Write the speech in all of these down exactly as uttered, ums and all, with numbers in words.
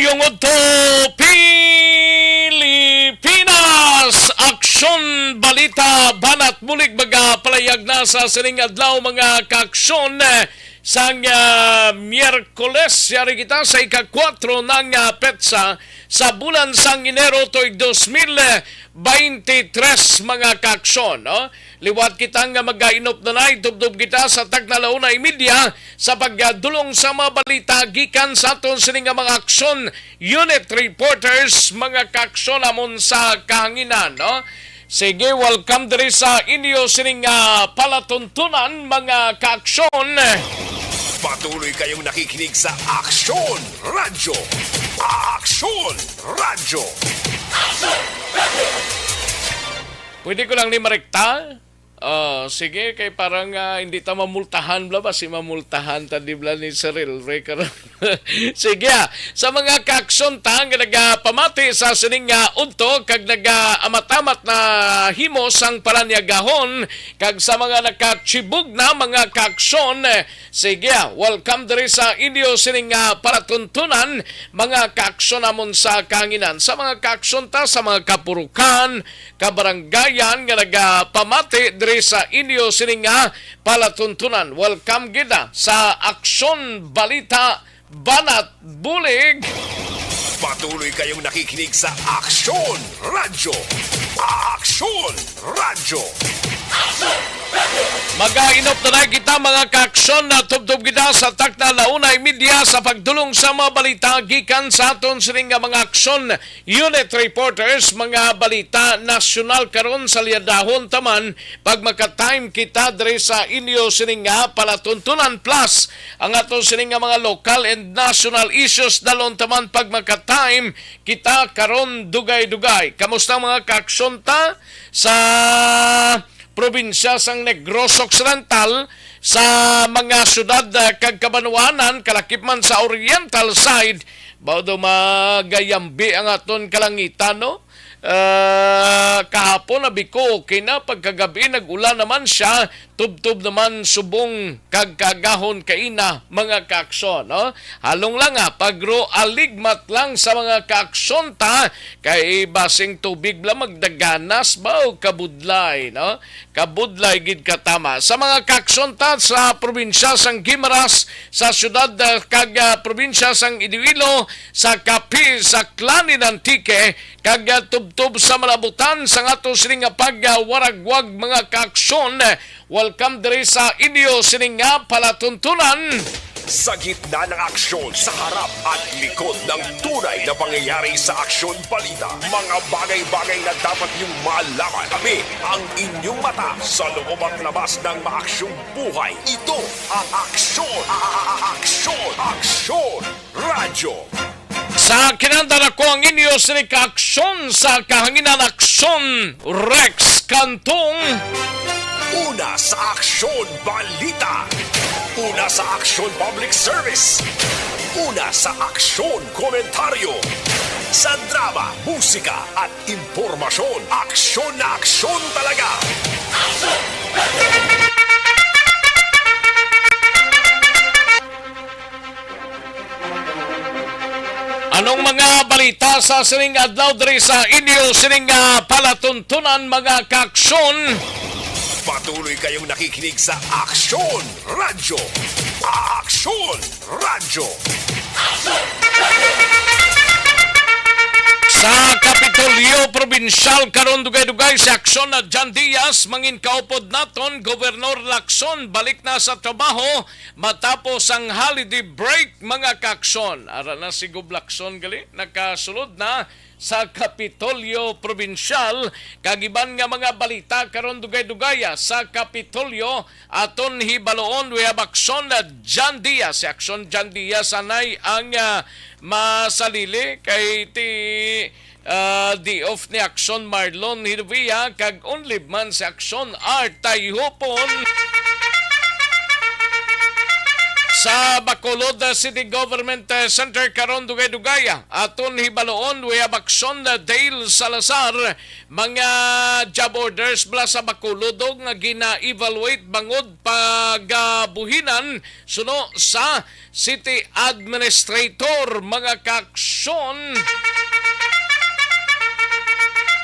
Yung udto, Pilipinas! Aksyon, balita, banat, bulig, magapalayag na sa sining adlaw, mga kaaksyon. Sang, ah, Miyerkules, yari kita sa ika-kuwatro ng, ah, petsa sa bulan sang Enero tuig dos mil baynte tres, mga kaaksyon, no? Liwat kita nga mag-ainop na nay, tubtob kita sa takna la una y media sa pagdulong sa mga balita gikan sa aton sini nga mga aksyon unit reporters, mga kaaksyon amon sa kahanginan, no? Sige, welcome diri sa inyo sini nga palatuntunan, mga kaaksyon. Patuloy kayong nakikinig sa Aksyon Radyo. Aksyon Radyo. Pwede ko lang ni marekta? Oh, sige, kay parang, ah, hindi ta mamultahan bla ba? Si mamultahan ta di bla ni Cyril Ray karon. Sige, ah. Sa mga kaaksyon ta nga nagapamati sa sining nga udto kag nagaamat-amat na himo sang palanyagahon, kag sa mga nakachibog na mga kaaksyon, eh, sige, ah, welcome diri sa inyo sining nga palatuntunan, mga kaaksyon namon sa kahanginan. Sa mga kaaksyon ta, sa mga kapurukan, kabaranggayan nga nagapamati diri sa inyo sini nga palatuntunan. Welcome gid na sa Aksyon Balita Banat Bulig. Patuloy kayong nakikinig sa Aksyon Radyo. Aksyon Radyo. Magainop na lang kita, mga kaaksyon, na tubtob kita sa takna la una y media sa pagdulong sa mga balita gikan sa aton sining nga mga aksyon. Unit reporters, mga balita nasyonal karon sa liadahon taman, pag maka-time kita diri sa inyo sining nga palatuntunan, plus ang ato sining nga mga local and national issues dalon taman pag maka-time kita karon dugay-dugay. Kamusta ang mga kaaksyon ta sa probinsya sang Negros Occidental, sa mga syudad, ah, kag kabanwanan, kalakip man sa oriental side, baw daw magayambi ang aton kalangitan, no? Ah, kahapon, abi ko, okay na, pagkagabi, nag-ulan naman siya, tubtob naman subong kag kaagahon kaina, mga kaaksyon, no? Halong lang, ha, pagro aligmat lang sa mga kaaksyon ta, kay basing tubig bla magdaganas ba o kabudlay, no? Kabudlay gid katama. Sa mga kaaksyon ta sa probinsya sang Guimaras, sa syudad, ah, kag, ah, probinsya sang Iloilo, sa Capiz, sa Aklan, in Antique, kag, ah, tubtob sa malabutan sang ato sini nga pagwaragwag, mga kaaksyon, welcome diri sa inyo sini nga palatuntunan. Sa gitna ng aksyon, sa harap at likod ng tunay na pangyayari sa Aksyon Balita, mga bagay-bagay na dapat niyong malaman. Kami ang inyong mata sa loob at labas ng maaksyong buhay. Ito ang Aksyon, a-, a-, a-, Aksyon, Aksyon Radyo. Sa kinanda nako ang inyo sini ka aksyon sa kahanginan, Aksyon Rex Cantong. Una sa Aksyon Balita. Una sa Aksyon Public Service. Una sa Aksyon Komentaryo. Sa drama, musika at impormasyon, aksyon na aksyon talaga. Anong mga balita sa sining adlaw diri sa inyo sining, ah, palatuntunan, mga kaaksyon? Patuloy kayong nakikinig sa Aksyon Radyo. Aksyon Radyo. Sa Kapitolyo Probinsyal karon, dugay-dugay si Aksyon na John Diaz, mangin kaupod naton, Gobernador Lacson balik na sa trabaho matapos ang holiday break, mga kaaksyon. Ara na si Gob Lacson gali, nakasulod na sa Kapitolyo Probinsyal, kag iban nga mga balita karon, dugay-dugaya sa Kapitolyo. Aton hibaloon, we have Aksyon na John Diaz. Si Aksyon John Diaz anay ang, ah, masalili kay ti, ah, day off ni Aksyon Marlon Hidovia kag only man si Aksyon Art Tayhupon. Sa Bacolod, uh, City Government, uh, Center karon, dugay-dugay, uh, aton hibaloon, we have action, uh, Dale Salazar, mga job orders bala sa Bacolod, oh, nga gina-evaluate bangod pagabuhinan suno sa city administrator, mga kaaksyon.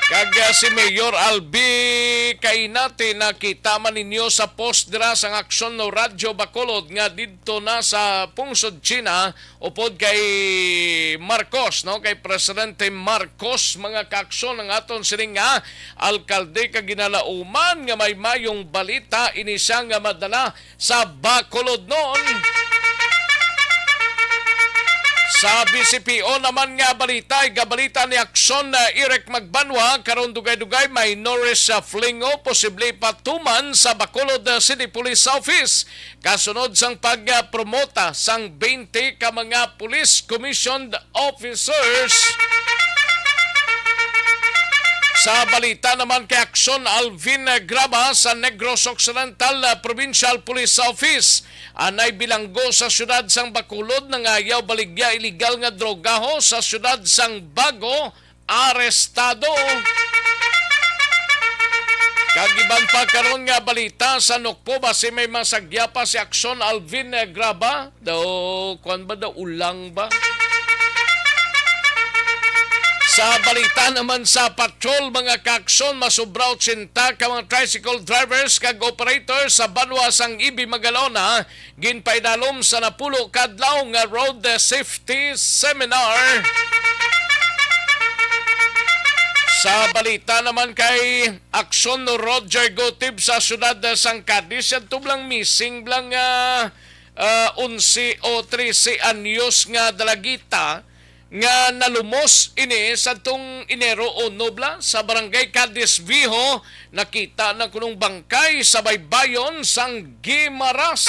Kag, ah, si Mayor Albi Cainate, nakita man ninyo sa post dira sang Aksyon no Radyo Bacolod nga didto na sa pungsod China upod kay Marcos, no? Kay Presidente Marcos, mga kaaksyon, ang aton sining nga alkalde kag ginalauman nga may mayong balita ini siya nga madala sa Bacolod noon. Sa B C P O naman nga balita, igabalita ni Aksyon, uh, Eric Magbanwa, karon dugay-dugay may Norris, uh, Flingo, posible patuman sa Bacolod, uh, City Police Office. Kasunod sang pagpromota sang twenty ka mga police commissioned officers. Sa balita naman kay Aksyon, Alvin Graba sa Negros Occidental, ah, Provincial Police Office. Anay bilanggo sa siyudad sang Bacolod, nangayaw baligya iligal nga droga ho sa siyudad sang Bago, arestado. Kag iban pa karon nga balita sa Nukpo, basi may masagya pa si Aksyon Alvin, eh, Graba. Daw, kwan ba? Daw ulang ba? Sa balita naman sa patrol, mga kaaksyon, masubra ochenta ka mga tricycle drivers kag operator sa banwa sang Ibi Magalona ginpaidalom sa napulo ka adlaw nga road safety seminar. Sa balita naman kay Aksyon, Roger Gutib sa siyudad sang Cadiz, yan tublang missing blang, ah, ah, onse o trese anyos nga dalagita nga nalumos ini sadtong Enero uno bla sa Barangay Cadiz Viejo. Nakita na kunong bangkay sa baybayon sang Guimaras.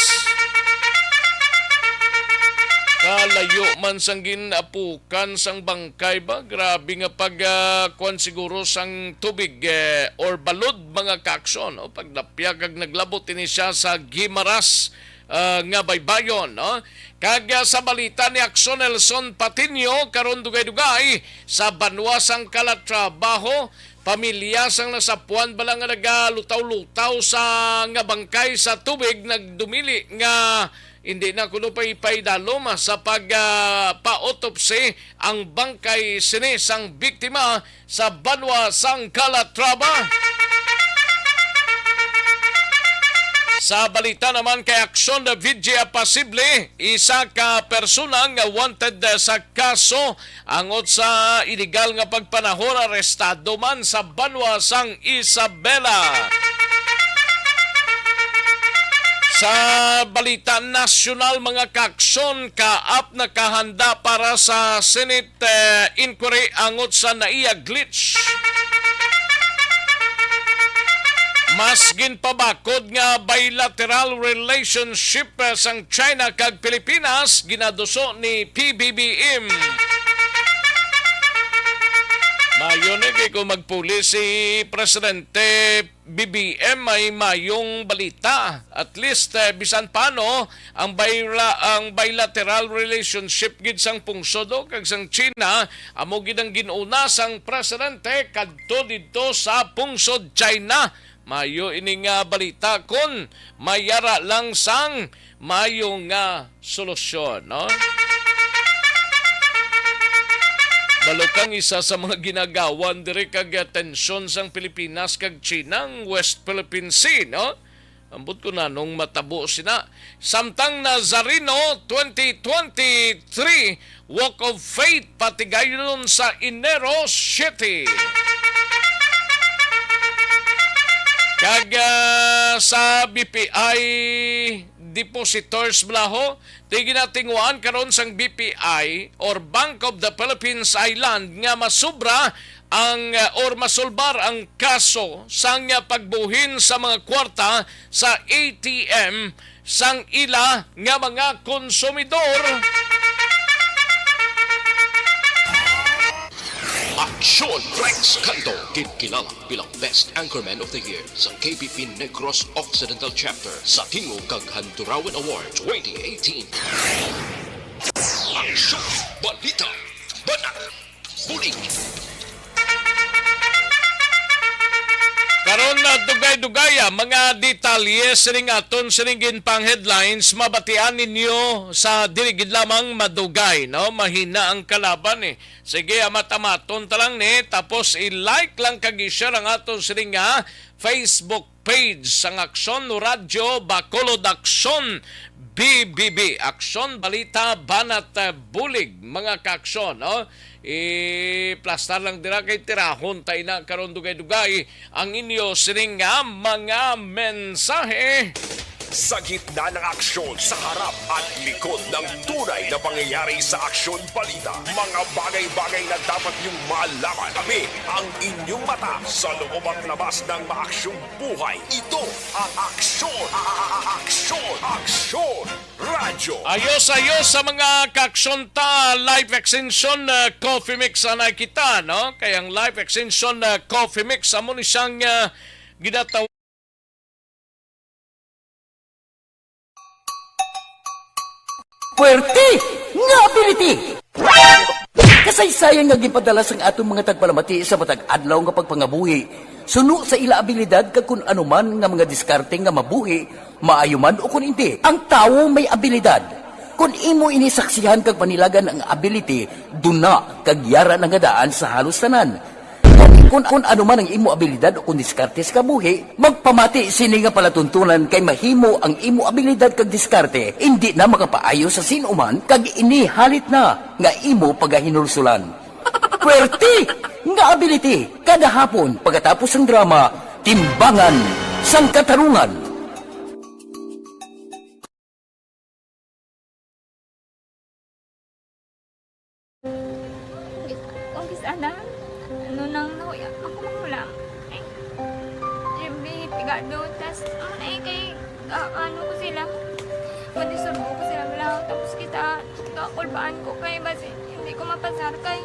Kalayo man sang ginapukan sang bangkay ba? Grabe nga pag, ah, kuwan siguro sang tubig, eh, or balod, mga kaaksyon, no? Pagdapya kag naglabot ini siya sa Guimaras, ah, nga baybayon, no? Kag, ah, sa balita ni Aksyon Nelson Patiño, karon dugay-dugay sa banwa sang Calatrava, pamilya sang nasapuan bala nga nagalutaw-lutaw sa nga bangkay sa tubig nagdumili nga hindi na kuno pa ipaidalom sa pag, ah, pa-autopsy ang bangkay sini sang biktima sa banwa sang Calatrava. Sa balita naman kay Aksyon, na V G posible isa ka persona nga wanted sa kaso angot sa iligal nga pagpanahon, arestado man sa banwa sang Isabela. Sa balita nasyonal, mga kaaksyon, kaap nakahanda para sa Senate, eh, inquiry angot sa naiya glitch. Mas ginpabakod nga bilateral relationship, eh, sang China kag Pilipinas, ginaduso ni P B B M. Mayo ni kay kung magpuli si Presidente B B M, may mayong balita. At least, eh, bisan paano, ang bayra-, ang bilateral relationship gid sang pungsod, oh, kag sang China, amo gid ang gin-una sang presidente kadto didto sa pungsod China. Mayo ini nga balita kun mayara lang sang mayo nga solusyon, no? Balukang isa sa mga ginagawan diri kag tensyon sang Pilipinas kag China, ang West Philippine Sea, no? Ambot ko nanong matabo sina. Samtang Nazareno twenty twenty-three Walk of Faith patigayon sa Enero siete. Kag, ah, sa B P I depositors bala ho, ti ginatinguhaan karon sang B P I or Bank of the Philippines Island nga masubra ang, uh, or masulbar ang kaso sang, uh, pagbuhin sa mga kwarta sa A T M sang ila nga mga konsumidor. Sean Rex Canto, kinkilala bilang Best Anchorman of the Year sa K P P Negros Occidental Chapter sa Tingog kag Handurawan Award twenty eighteen. Aksyon, balita, banat, bulig. Karon na dugay-dugay, ah, mga detalye sining aton sining ginpang headlines, mabatian ninyo sa dili gid lamang madugay, no? Mahina ang kalaban, eh. Sige, amat-amaton ta lang ni, tapos i-like lang kag i-share ang aton sining nga Facebook page sang Aksyon Radyo Bacolod, Aksyon B B B, Aksyon Balita Banat, eh, Bulig, mga kaaksyon, no? Iplastar lang dira kay tirahon ta ina karon dugay-dugay ang inyo sining nga mga mensahe. Sa gitna ng aksyon, sa harap at likod ng tunay na pangyayari sa Aksyon Balita, mga bagay-bagay na dapat niyong malaman. Kami ang inyong mata sa loob at labas ng maaksyong buhay. Ito ang Aksyon, a- a- a- Aksyon, Aksyon Radyo. Ayos, ayos sa mga kaaksyon ta, Life Extension, uh, Coffee Mix anay kita, no? Kay ang Life Extension, uh, Coffee Mix, amo ni siyang, uh, ginataw- Puwerte nga ability! Kasaysayan nga ginpadala sang aton mga tagpalamati sa matag adlaw nga pagpangabuhi, suno sa ila abilidad kag kun ano man nga mga diskarte nga mabuhi, maayo man o kun indi. Ang tawo may abilidad. Kun imo ini saksihan kag panilagan ang ability, duna kag yara na nga daan sa halos tanan. Kun, kun ano man ang imo abilidad o kun diskarte sa kabuhi, magpamati sini nga palatuntunan kay mahimo ang imo abilidad kag diskarte indi na makapaayo sa sin-o man kag ini halit na nga imo pagahinulsulan. Puwerte nga ability kada hapon pagkatapos sang drama, Timbangan sang Katarungan. Kung kis-, kung kis-, ana, ano nang nahuya, ako manghulam. Ay, J B, pigado, tas, ano na eh, kay, ah, ano ko sila, pwede surbo ko sila, wala, tapos kita, kakulbaan ko kay, basi, hindi ko mapasar kay.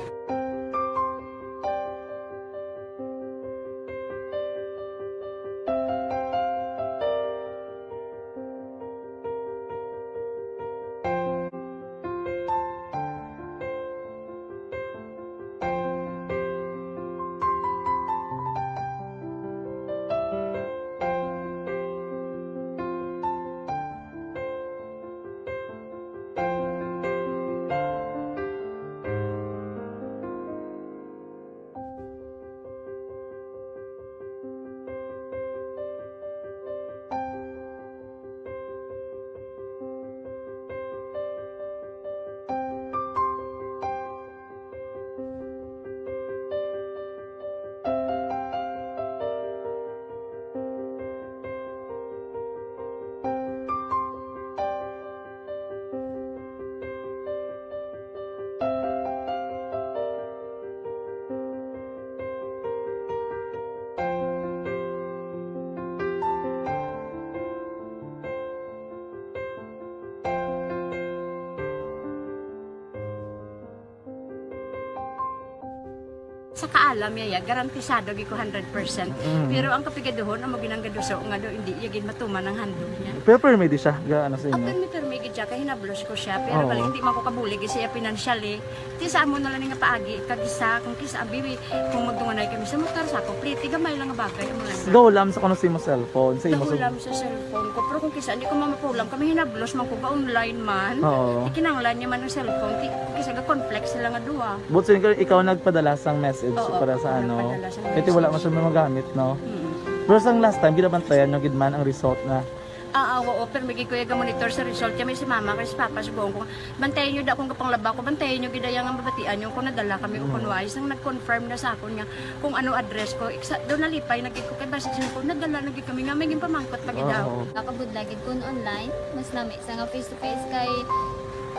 Sa kaalam niya, ya, garantisado gid ko hundred percent. Mm. Pero ang kapigaduhon, amo ginang gaduso nga do, hindi iya gid matuman ang handog niya. Pero permi di siya, ga, ano sa imo? Permi, permi gid siya, kay hinablos ko siya. Pero Oo. bali, hindi man ko kabulig siya financially. Ti sa amo na lang nga paagi, kag isa, kung kisa, abi, kung magdunganay kami sa motor, sa ako, pliti, gamay lang nga bagay, amo lang. Gahulam sa kuno sa imo cellphone, sa imo Gahulam sa cellphone ko. Pero kung kisa, hindi ko mamapulam, kami hinablos man ko, ga-online man. Oo. Ikinanglan niya man ang cellphone, ti, kung kisa, ga-conflict sila nga duha. But since ikaw nagpadala sang message Oo, para sa ako ano, nagpadala sang kaya ti wala man message. siya magamit, no? Mm. Pero sang last time, ginabantayan nyo gid man ang result na? Ah, ah, oo, pero may gid ko iya ga-monitor sa result. Kami si mama, kay si papa, si buong ko. Bantayan nyo da kung kapanglaba ko, bantayan nyo gid iya nga mabatian nyo kung nadala kami o Mm. kung wais. Nang nag-confirm na sa akon nga kung ano address ko, iksa, doon nalipay na gid ko kay basi siya ko, nadala na gid kami nga may ginpamangkot pa gid daw. Oo. Nakabudla gid kun online, mas nami sa nga face to face kay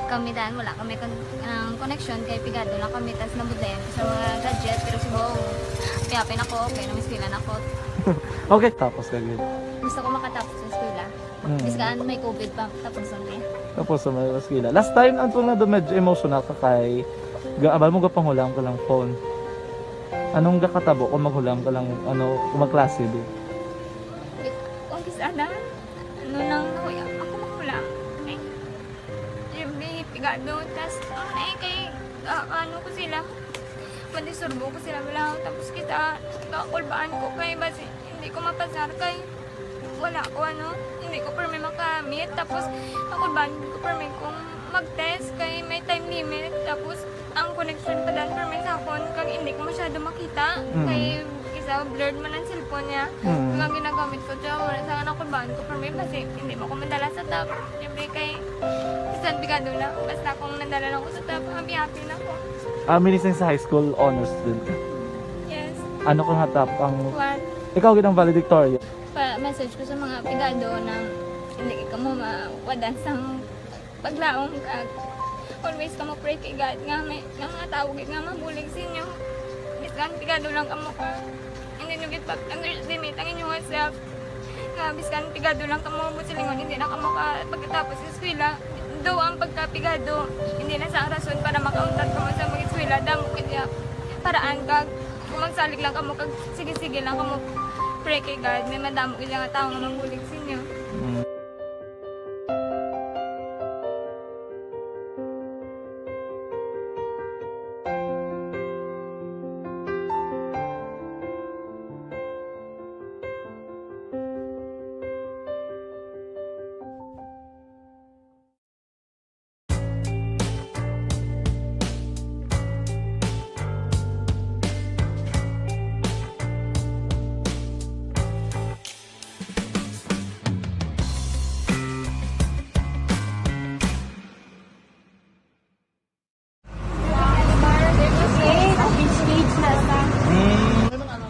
kami daan wala kami kon-, ang connection kay pigado lang kami tas nabudlayan ko sa mga gadget pero si Bong, kaya pin ako, okay, namistilan ako. Okay, tapos ka gid. Gusto ko makatapos sa eskwela. Mm. Kasi kaan may covid pa, tapos ang niya. Tapos sa mga eskwela. Last time, ang tunga doon medyo emotional ka kay ga-, abal mo gapanghulam ka lang phone. Anong gakatabo kung maghulam ka lang, ano, kung magklase, be? Kung kis-a na, ano nang nahuya ako maghulam. Eh, yung may pigado, tas, ano eh, kay, ah, ano ko sila, madisturbo ko sila, wala. Tapos kita, kakulbaan ko kay, basi, hindi ko mapasar kay, wala ko, ano, hindi ko permi makamit. Tapos, ako ba, hindi ko permi kung mag-test kay may time limit. Tapos, ang connection pa dan permi sa akon, kag hindi ko masyado makita. Mm. Kay, isa, blurred man ang cellphone niya. Mm. Kag ang ginagamit ko, siya, wala sa akin, ako ba, ko permi, basi, hindi mo ko madala sa top. Siyempre, kay, bisan pigado na, basta kung nadala lang ko sa top, happy-happy na ko. Ah, minising sa high school, honors student ka? Yes. Ano ka nga top ang One. Ikaw gid ang valedictorian. Pa-message ko sa mga pigado na hindi kamo mawadan sang paglaom, kag always kamo pray kay God nga may, nga mga tawo gid nga mabulig sa inyo. Bisan pigado lang kamo ka, hindi nyo gid pag-underestimate ang inyong self. Nga bisan pigado lang kamo, buot silingon, hindi na kamo ka pagkatapos sa eskwela. Though ang pagkapigado, hindi na sa rason para makauntat kamo sa mag-eskwela, damo gid ya paraan kag kung magsalig lang kamo kag sige-sige lang kamo pray kay God, may madamo gid nga tawo nga mabulig sa inyo. Mm.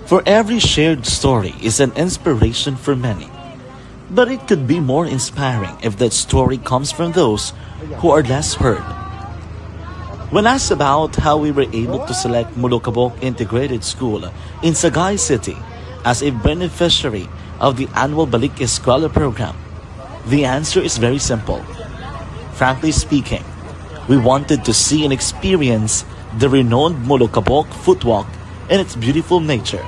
For every shared story is an inspiration for many. But it could be more inspiring if that story comes from those who are less heard. When asked about how we were able to select Molokabok Integrated School in Sagay City as a beneficiary of the annual Balik Eskwela program, the answer is very simple. Frankly speaking, we wanted to see and experience the renowned Molokabok Footwalk and its beautiful nature.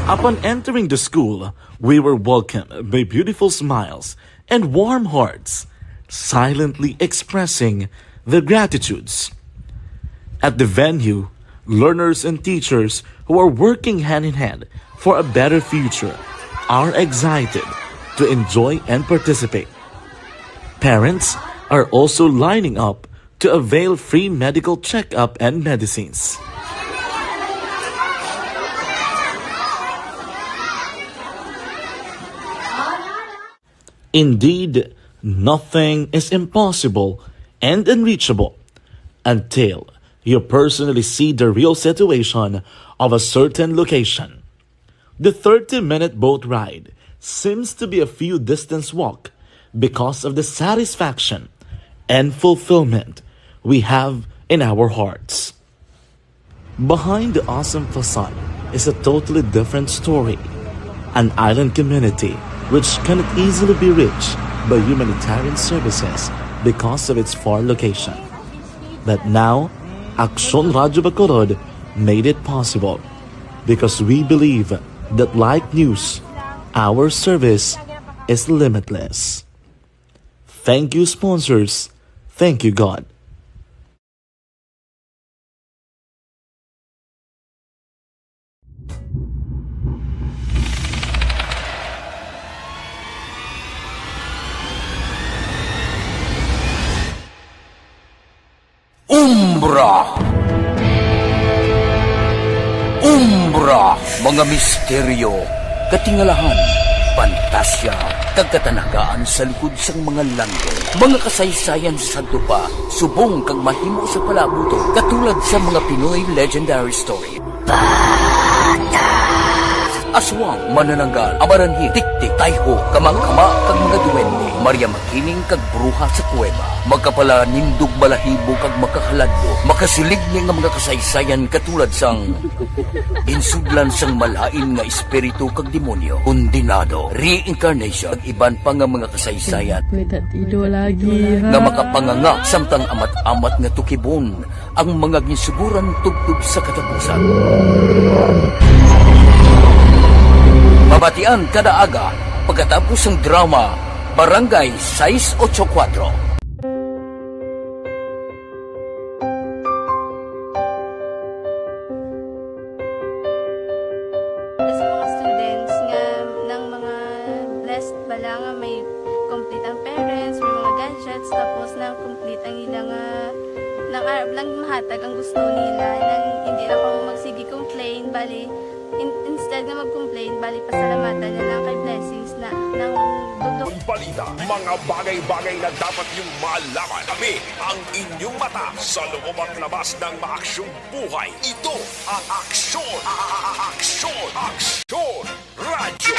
Upon entering the school, we were welcomed by beautiful smiles and warm hearts, silently expressing their gratitudes. At the venue, learners and teachers who are working hand in hand for a better future are excited to enjoy and participate. Parents are also lining up to avail free medical checkup and medicines. Indeed, nothing is impossible and unreachable until you personally see the real situation of a certain location. The thirty-minute boat ride seems to be a few distance walk because of the satisfaction and fulfillment we have in our hearts. Behind the awesome facade is a totally different story, an island community which cannot easily be reached by humanitarian services because of its far location. But now, Aksyon Radyo Bacolod made it possible because we believe that like news, our service is limitless. Thank you, sponsors. Thank you, God. Umbra. Umbra, mga misteryo, katingalahan, pantasya, kag katanagaan sa likod sang mga langgong. Mga kasaysayan sa sadto pa, subong kag mahimo sa palaabuton, katulad sa mga Pinoy legendary story. Aswang, manananggal, amaranhi, tiktik, tayho, kamangkama, kag mga duwende, Maria Makiling kag bruha sa kuweba, makapalanindog balahibo kag makahaladlo, makasiligni nga mga kasaysayan katulad sang ginsudlan sang malain nga espiritu kag demonyo, kondenado, reincarnation, kag iban pa nga mga kasaysayan May tatido lagi, ha? nga makapanganga samtang amat-amat nga tukibon ang mga ginsuguran tubtob sa katapusan. Mabatian kada aga pagkatapos sang drama Barangay Sais Ocho Cuatro. Sa mga students nga, ng mga blessed bala nga may complete ang parents, may mga gadgets, tapos na complete ang ila nga, nang arab lang mahatag ang gusto nila, nang hindi na ko magsige complain, bali, in-, instead nga mag-complain, bali, pasalamatan na lang kay blessings na, nang dugdog. Ang balita, mga bagay-bagay na dapat niyong malaman. Kami ang inyong mata sa loob at labas ng maaksyong buhay. Ito ang Aksyon, a-, a-, a-, Aksyon, Aksyon Radyo.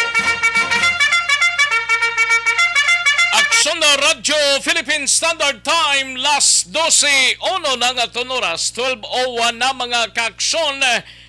Aksyon na Radyo, Philippine Standard Time, las dose uno na nga aton oras, twelve oh one na, mga kaaksyon.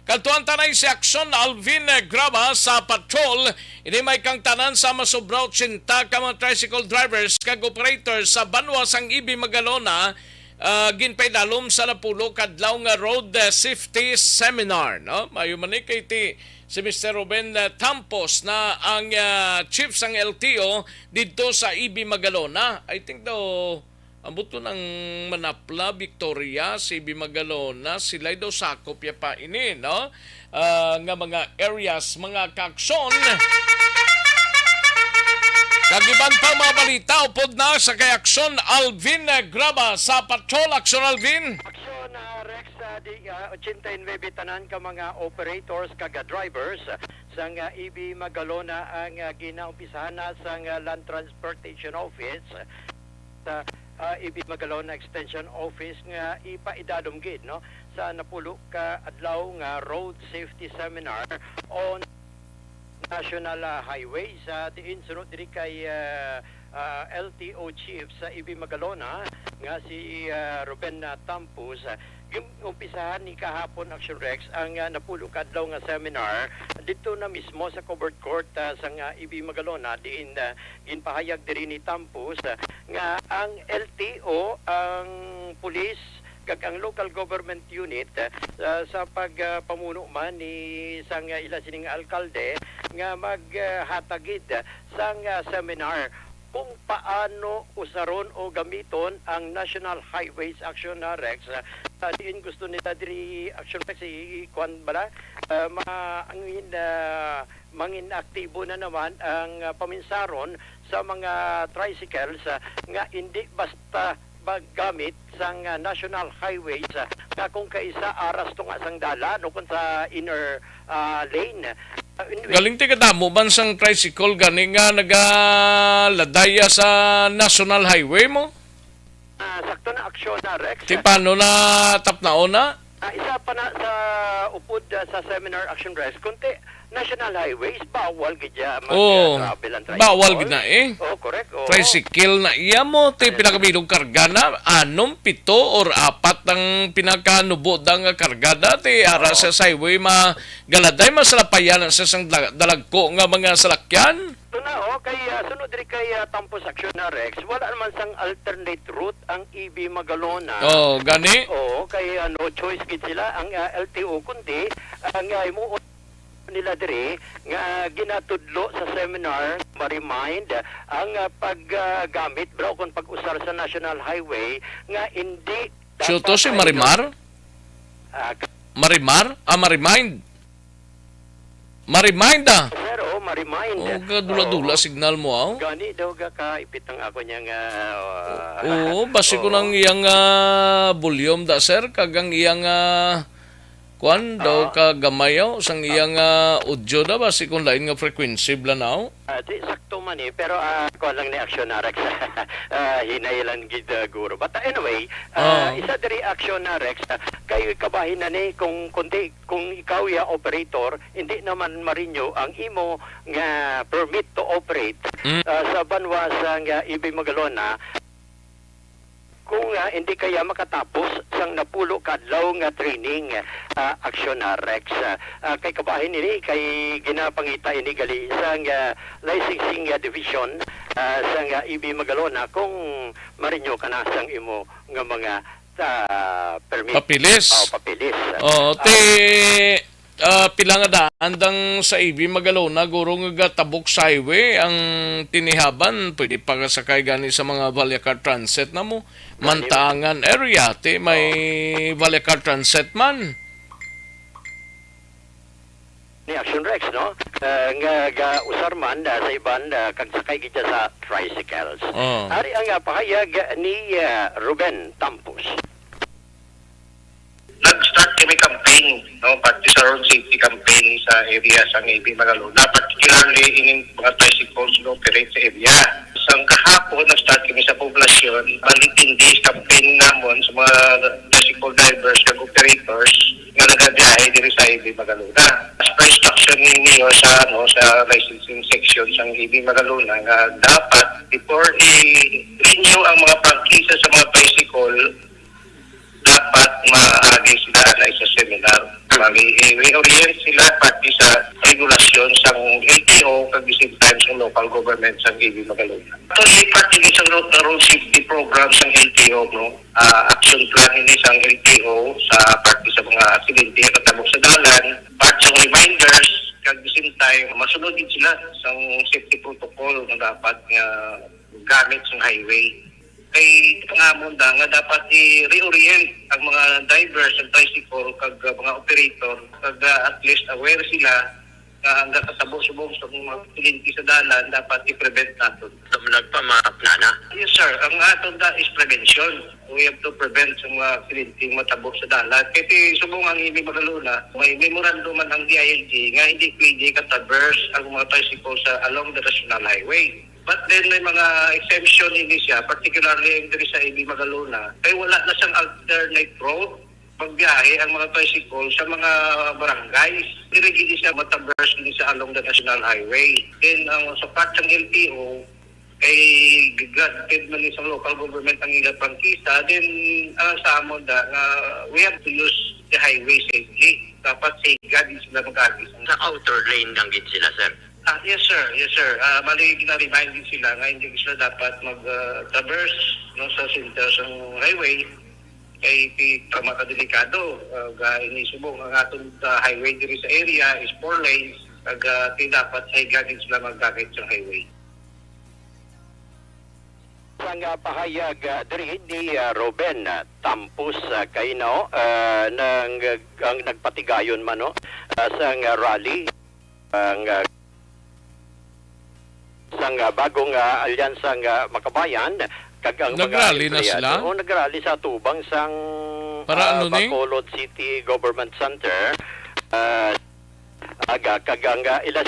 Kadtuan ta na si Aksyon Alvin Graba sa patrol. Ini may kang tanan sa masobra ochenta ka mga tricycle drivers kag operators sa banwa sang E B Magalona, ah, ginpaidalom sa napulo ka adlaw nga road, ah, safety seminar, no? Maayo man ni kay ti-, si Mister Ruben, ah, Tampos na ang, ah, chief sang L T O didto sa E B Magalona. I think daw, ambot ko nang Manapla, Victoria, si E B Magalona, sila'y daw sakop ya pa ini, no? Ah, nga mga areas, mga kaaksyon. Kag iban pa mga balita, upod na sa kay Aksyon Alvin Graba sa Patrol. Aksyon Alvin. Aksyon, ah, Rex, ah, di, ah, ochenta y nuebe tanan ka mga operators kag, ah, drivers sang, ah, E B Magalona ang, ah, ginaumpisahan na sang, ah, Land Transportation Office sa, ah, E B Magalona Extension Office nga ipaidalom gid, no, sa napulo ka adlaw nga Road Safety Seminar on National, ah, Highways, ah, diin suno diri kay, ah, ah, L T O Chief sa E B Magalona nga si, ah, Ruben, ah, Tampos, ah, gin-, umpisahan ni kahapon, Action Rex, ang, ah, napulo ka adlaw nga seminar didto na mismo sa covered court, ah, sang, ah, E B Magalona, diin, ah, ginpahayag diri ni Tampos, ah, nga ang L T O, ang pulis, kag ang local government unit, ah, sa pag, ah, pamuno man ni sang, ah, ila sining alkalde nga mag, ah, hatag gid sang, ah, seminar kung paano usaron o gamiton ang National Highways Action, ah, Rex. Ah, diin gusto nila diri, Action Rex, i-, i-, kuwan bala, ah, ma-, ang in-, ah, mangin aktibo na naman ang, ah, paminsaron sa mga tricycles, ah, nga indi basta maggamit sang, ah, national highways, ah, nga kung kaisa aras tunga sang dalan o kung sa inner, ah, lane. Ah, anyway. Galing ti kadamo man sang tricycle gani nga nagaladaya sa national highway mo? Ah, sakto na aksyon na, Rex. Ti paano na tapnaon na? Ah, isa pa na sa upod, ah, sa seminar, Action Rex, kunti national highways, bawal gid ya mag, Oo. ah, travel ang tricycle. Bawal gid na eh. Oh, correct. Oo. Tricycle na iya mo, ti Ay. pinakabilog karga na, anom, pito, or apat ang pinakanubo da nga karga da, ti ara Oo. sa highway, ma-, galaday, masalapayan na sa sang dalag-, dalagko nga mga salakyan. Ito na, oh, kay, ah, sunod diri kay, ah, Tampos Action na, Rex, wala naman sang alternate route ang E B Magalona. Oh, gani? Oo, kay, ah, no choice gid sila ang, ah, L T O, kundi ang, ah, himuon nila diri nga ginatudlo sa seminar, ma-remind ang, ah, paggamit, bro, kung pag-usar sa National Highway nga hindi Siya to dapat si ay Marimar? Ah, ka- Marimar? Ah, ma-remind. Ma-remind, ah. Sir, oh, ma-remind. Oh, kadula-dula Oo. signal mo, ah, oh. Gani daw ga ka ipit ang ako niya nga, ah, Oo, basi ko Oo. nang iyang, ah, volume da, sir, kag ang iyang, ah, kuan daw Oo. ka gamay, oh, sang iyang, ah, audio da, basi kung lain nga frequency bala na, oh. Ah, di, sakto man eh, pero, ah, kuan lang ni action na, Rex. Ah, hinay lang gid, ah, guro. But, ah, anyway, ah, Oh. isa diri action na, Rex, ah, Kay kabahin na ni kung, kundi kung ikaw ya operator, hindi naman ma-renew ang imo nga permit to operate, Mm. ah, sa banwa sa nga E B Magalona, kung, ah, hindi kaya makatapos sang napulo ka adlaw nga training, ah, Aksyon, ah, Rex. Ah, ah, kay kabahin ini kay ginapangita ini gali sang, ah, licensing, ah, division, ah, sang, ah, E B Magalona kung ma-renew ka na sang imo nga mga, ah, permit. Papilis. Oh, papilis. Oh, Ah, te, ah, pila nga daan dang sa E B Magalona, guro, nga gatabok sa highway ang tinihaban? Pwede pa ka sakay gani sa mga Vallecar Transit na mo. Gani. Mantangan area, te, may Vallecar Transit man. Ni Action Rex, no? Ah, nga gausar man, ah, sa iban, ah, kag sakay gid sa tricycles. Oh. Ari ang, ah, pahayag ni, ah, Ruben Tampos. Nag-start kami campaign, no, pati sa road safety campaign sa area sa E B Magalona, particularly ining mga tricycles nga operate sa area. Sang kahapon, nag-start kami sa poblasyon, bali ten days campaign namon sa mga tricycle drivers kag operators nga nagabiyahe diri sa E B Magalona. As per instruction ni Mayor sa, ano, sa licensing section sang E B Magalona nga dapat before i-renew ang mga prangkisa sa mga tricycle, dapat maagi sila anay sa seminar. Mami, i-orient sila pati sa regulasyon sang L T O kag the same time sa local government sang E B Magalona. Actually, pati ni sa ro-, road safety program sang L T O, no? Ah, action plan ini sang L T O sa parte sa mga aksidente nga katabo sa dalan, part sang reminders, kag the same time, masunod gid sila sang safety protocol nga dapat nga gamit sang highway. Kay pangamon da nga dapat i-reorient ang mga driver sa tricycle kag, uh, mga operator, kag, uh, at least aware sila nga ang nakatabo subong sa mga aksidente sa dalan dapat i-prevent naton. Nagpamap na na. Yes, sir. Ang aton da is prevention. We have to prevent sa mga aksidente matabo sa dalan. Kay ti subong ang E B Magalona, may memorandum man ang D I L G nga hindi pwede ka-traverse ang mga tricycle sa, along the national highway. But then may mga exemption ini siya, particularly ang diri sa E B Magalona, kay wala na siyang alternate road magbiyahe ang mga tricycle sa mga barangays. Diri gid siya matraverse din sa along the national highway. Then ang sa part sang L T O, kay granted man ni sa local government ang ila prangkisa, then ang sa amon da nga we have to use the highway safely. Dapat safe gid sila mag-agi. Sa outer lane lang gid sila, sir. Ah, yes, sir. Yes, sir. Ah, bali, gina-remind din sila nga hindi sila dapat mag, ah, traverse, no, sa center sang highway. Kay ti-, tama ka, delikado. Ah, ga ini subong ang aton, ah, highway diri sa area is four lanes. Kag, ah, ti dapat sa higa din sila maggamit sa highway. Sang, ah, pahayag, ah, diri ni, ah, Ruben, ah, Tampos, ah, kay, no, ah, nang, ang nagpatigayon man, no, ah, sang, ah, rally, ang, ah, sang, ah, bagong, ah, alyansa nga Makabayan, kag ang mga Nagrally na empleyado. Sila? O, nagrally sa atubang sang, Para ah, ano ni? Bacolod City Government Center, ah, aga, kag ang, ah, ila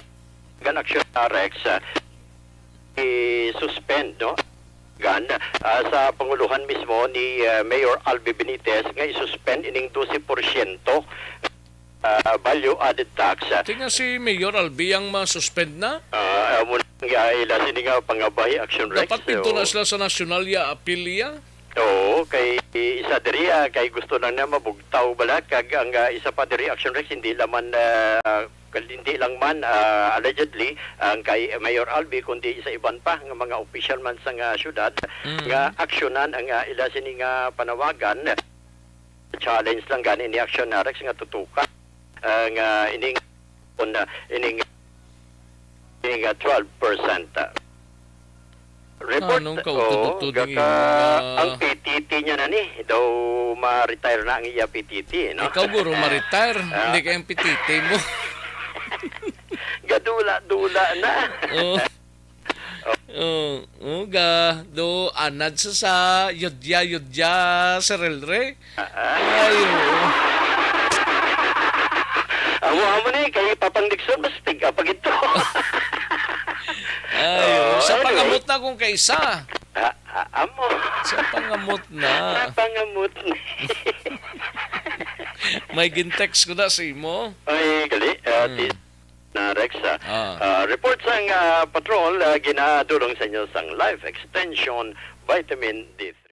gan aksyon, ah, Rex, ah, i-suspend, no? Gan, ah, sa panguluhan mismo ni, ah, Mayor Albi Benitez nga i-suspend ining dose porsyento, ah, value added tax. Tingnan si Mayor Albi ang ma-suspend na? Ah, amo na nga ila sini nga pangabahi, Action Rex. Dapat pinto na sila sa nasyonal ya apil iya. Oo, kay isa diri, ah, kay gusto lang na mabugtaw bala, kag ang, ah, isa pa diri, Action Rex, hindi lang man, ah, hindi lang man, ah, allegedly, ang kay Mayor Albi, kundi sa iban pa nga mga opisyal man sa nga syudad Mm. nga aksyonan ang, ah, ila sini nga panawagan. Challenge lang gani ni Action Rex nga tutukan, ah, nga ining, kun, ah, ining, ining, ah, twelve percent, ah. Report, Anong kautod-utod nga, ang P T T niya na ni, daw ma-retire na ang iya P T T, no? Ikaw, guro, ma-retire. Ah. Hindi kay ang P T T mo. Gadula-dula na. Oh. Oh, oh, ga, do, anad sa, sa, yudya, yudya, sa relre. Ah, ah. Ay, oo. Amo, amo ni, kay Papang Dixon, mas tiga pa gito. Ay, oo. Oh, sa anyway. Pangamot na kung kaisa. Ah, ah, amo. Sa pangamot na. Sa pangamot na. May gintext ko na sa imo. Ay, gali, ah, Hmm. ti-, na Rex, ah. Ah. Ah, report sang, ah, patrol, ah, ginadulong sa inyo sang Life Extension Vitamin D three.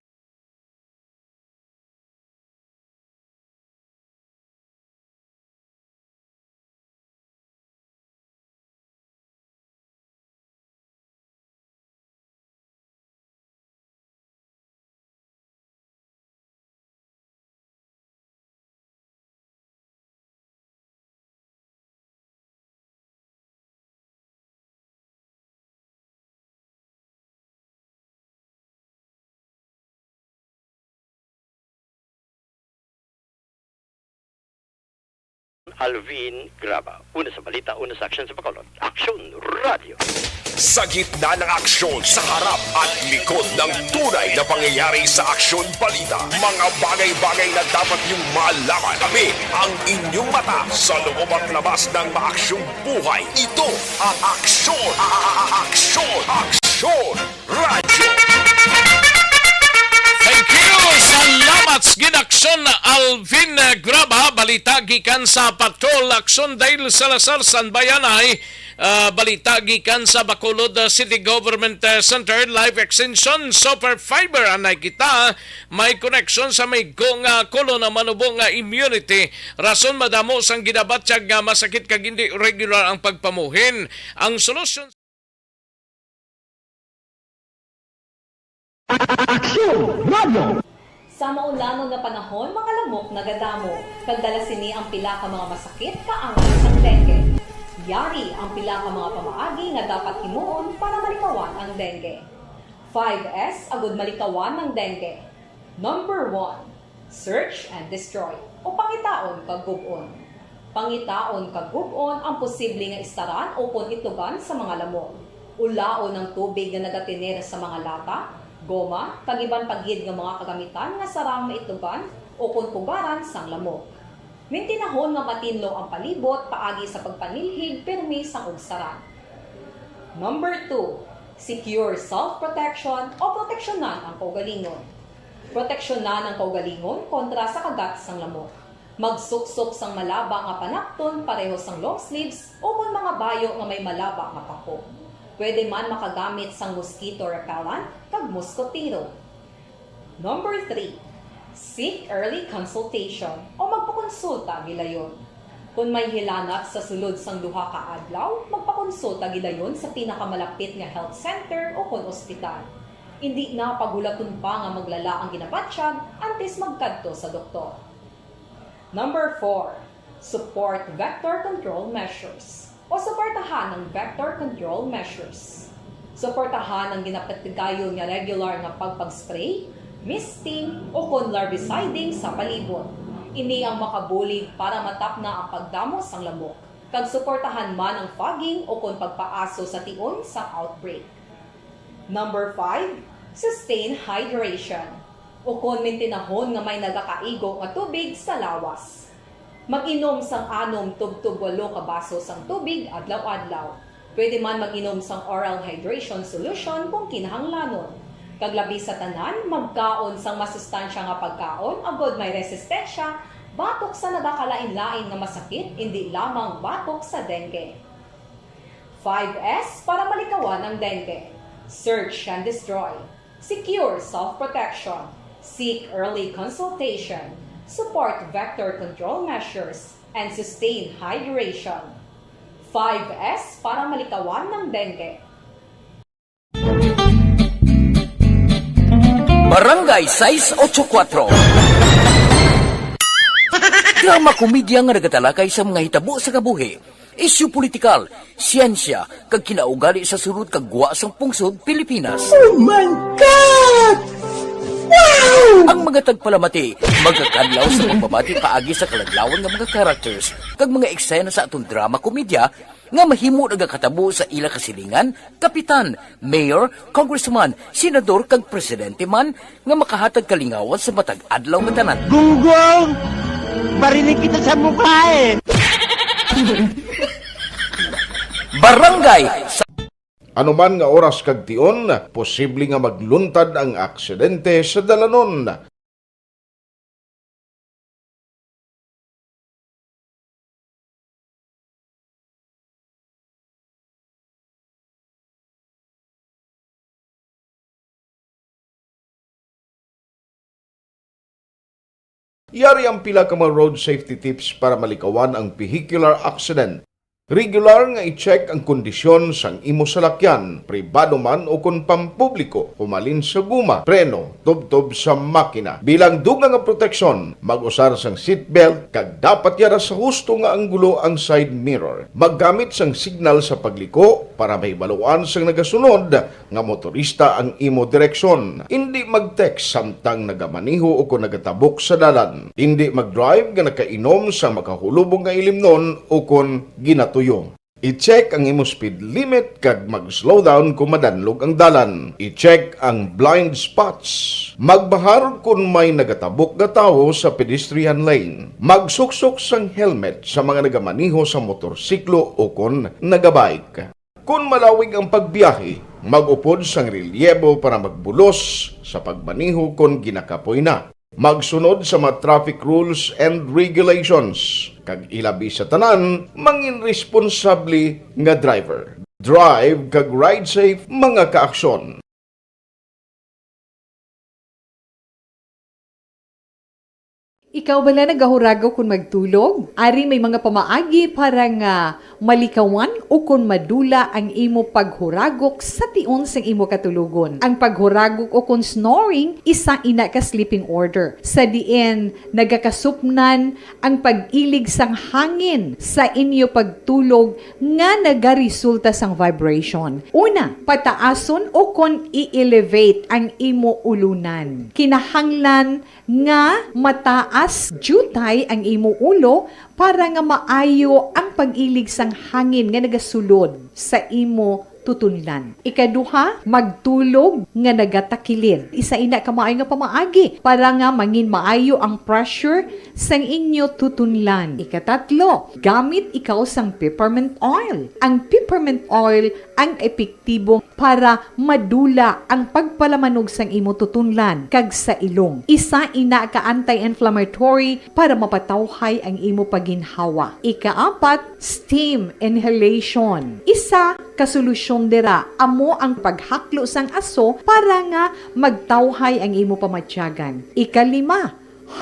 Alvin Graba. Una sa balita, una sa aksyon sa Bacolod. Aksyon Radio. Sa gitna ng aksyon, sa harap at likod ng tunay na pangyayari sa Aksyon Balita, mga bagay-bagay na dapat niyong malaman. Kami ang inyong mata sa loob at labas ng maaksyong buhay. Ito ang Aksyon, a-, a-, a-, Aksyon, Aksyon Radyo. Thank you. Salamat sa ginaksyon, Alvin Graba. Balita gikan sa Patrol Aksyon, Dale Salazar, Sanbayanay. Ah, balita gikan sa Bacolod, ah, City Government, ah, Center, Life Extension, Super Fiber, anay kita, may koneksyon sa may go nga kulo na manubo nga immunity. Rason madamo sang ginabatyag nga masakit kag hindi regular ang pagpamuhin. Ang solusyon Aksyon Radio. Sa maulanon nga panahon, mga lamok nagadamo, kag dala sini ang pila ka mga masakit kaangay sang dengue. Yari ang pila ka mga pamaagi nga dapat himuon para malikawan ang dengue. Five S agud malikawan ang dengue. Number one, search and destroy, o pangitaon kag gub-on. Pangitaon kag gub-on ang posible nga istaran ukon itlugan sa mga lamok. Ulaon ang tubig nga nagatiner sa mga lata, goma, kag iban pa gid nga mga kagamitan nga sarang maitlugan ukon pugaran sang lamok. Mintinahon nga matinlo ang palibot paagi sa pagpanilhig pirmi sang ugsaran. Number two, secure self-protection o proteksyonan ang kaugalingon. Proteksyonan ang kaugalingon kontra sa kagat sang lamok. Magsuksok sang malaba nga panapton pareho sang long sleeves ukon mga bayo nga may malaba nga pako. Pwede man makagamit sang mosquito repellent kag moskotero. Number three, seek early consultation o magpakonsulta gilayon. Kon may hilanat sa sulod sang duha ka adlaw, magpakonsulta gilayon sa pinakamalapit nga health center ukon ospital. Indi na paghulaton pa nga maglala ang ginabatyag antes magkadto sa doktor. Number four, support vector control measures o suportahan ang vector control measures. Suportahan ang ginapatigayon nga regular nga pagpag-spray, misting, ukon larviciding sa palibot. Ini ang makabulig para matapna ang pagdamo sang lamok, kag suportahan man ang fogging ukon pagpaaso sa tion sang outbreak. Number five, sustain hydration, ukon mintinahon nga may nagakaigo nga tubig sa lawas. Mag-inom sang anom tubtob walo ka baso sang tubig adlaw-adlaw. Pwede man mag-inom sang oral hydration solution kung kinahanglanon. Kag labi sa tanan, magkaon sang masustansya nga pagkaon agod may resistensya batok sa nagakalain-lain nga masakit, indi lamang batok sa dengue. Five S para malikawan ang dengue. Search and destroy. Secure self-protection. Seek early consultation. Support vector control measures. And sustain hydration. Five S para malikawan ang dengue. Barangay sais ocho kuwatro. Drama komedya nga nagatalakay sa mga hitabo sa kabuhi, isyu politikal, siyensya, kag kinaugali sa sulod kag gwa sang pungsod Pilipinas. Oh my God! Wow! Ang mga tagpalamati magakadlaw sa pagbabati paagi sa kaladlawan nga mga characters kag mga eksena sa aton drama komedya nga mahimo nagakatabo sa ila kasilingan, kapitan, mayor, congressman, senador, kag presidente man nga makahatag kalingawan sa matag adlaw nga tanan. Gunggong! Barinig kita sa mukha eh! Barangay sa Anuman nga oras kag tion, posible nga magluntad ang aksidente sa dalanon. Yari ang pila ka mga road safety tips para malikawan ang vehicular accident. Regular nga i-check ang kondisyon sang imo salakyan, pribado man o kon pampubliko, humalin sa guma, preno, tubtob sa makina. Bilang dugang nga proteksyon, mag-usar sang seatbelt kag dapat yara sa husto nga anggulo ang side mirror. Maggamit sang signal sa pagliko para mahibaluan sang nagasunod nga motorista ang imo direksyon. Indi mag-text samtang nagamaneho o kon nagatabok sa dalan. Indi mag-drive nga nakainom sa makahulubong nga ilimnon o kon ginatuyo. I-check ang imo speed limit kag mag-slow down kon madanlog ang dalan. I-check ang blind spots. Magbahar kon may nagatabok nga tawo sa pedestrian lane. Magsuksok sang helmet sa mga nagamaneho sa motorsiklo o kon nagabike. Kon malawig ang pagbiyahe, mag-upod sang relyebo para magbulos sa pagmaneho kon ginakapoy na. Magsunod sa mga traffic rules and regulations, kag ilabi sa tanan, mangin responsable nga driver. Drive kag ride safe, mga kaaksyon. Ikaw bala nagahuragok kon magtulog? Ari may mga pamaagi para nga malikawan o kon madula ang imo paghuragok sa tion sang imo katulogon. Ang paghuragok o kon snoring, isa ina ka sleeping order, sa diin nagakasupnan ang pag-ilig sang hangin sa inyo pagtulog nga nagaresulta sang vibration. Una, pataason o kon i-elevate ang imo ulunan. Kinahanglan nga mataas diutay ang imo ulo para nga maayo ang pag-ilig sang hangin nga nagasulod sa imo tutunlan. Ikaduha, magtulog nga nagatakilid. Isa ina ka maayo nga pamaagi para nga mangin maayo ang pressure sang inyo tutunlan. Ikatatlo, gamit ikaw sang peppermint oil. Ang peppermint oil ang epektibo para madula ang pagpalamanog sang imo tutunlan kag sa ilong. Isa ina ka anti-inflammatory para mapatawhay ang imo paginhawa. Ikaapat, steam inhalation. Isa ka solusyon dira amo ang paghaklo sang aso para nga magtawhay ang imo pamatyagan. Ikalima,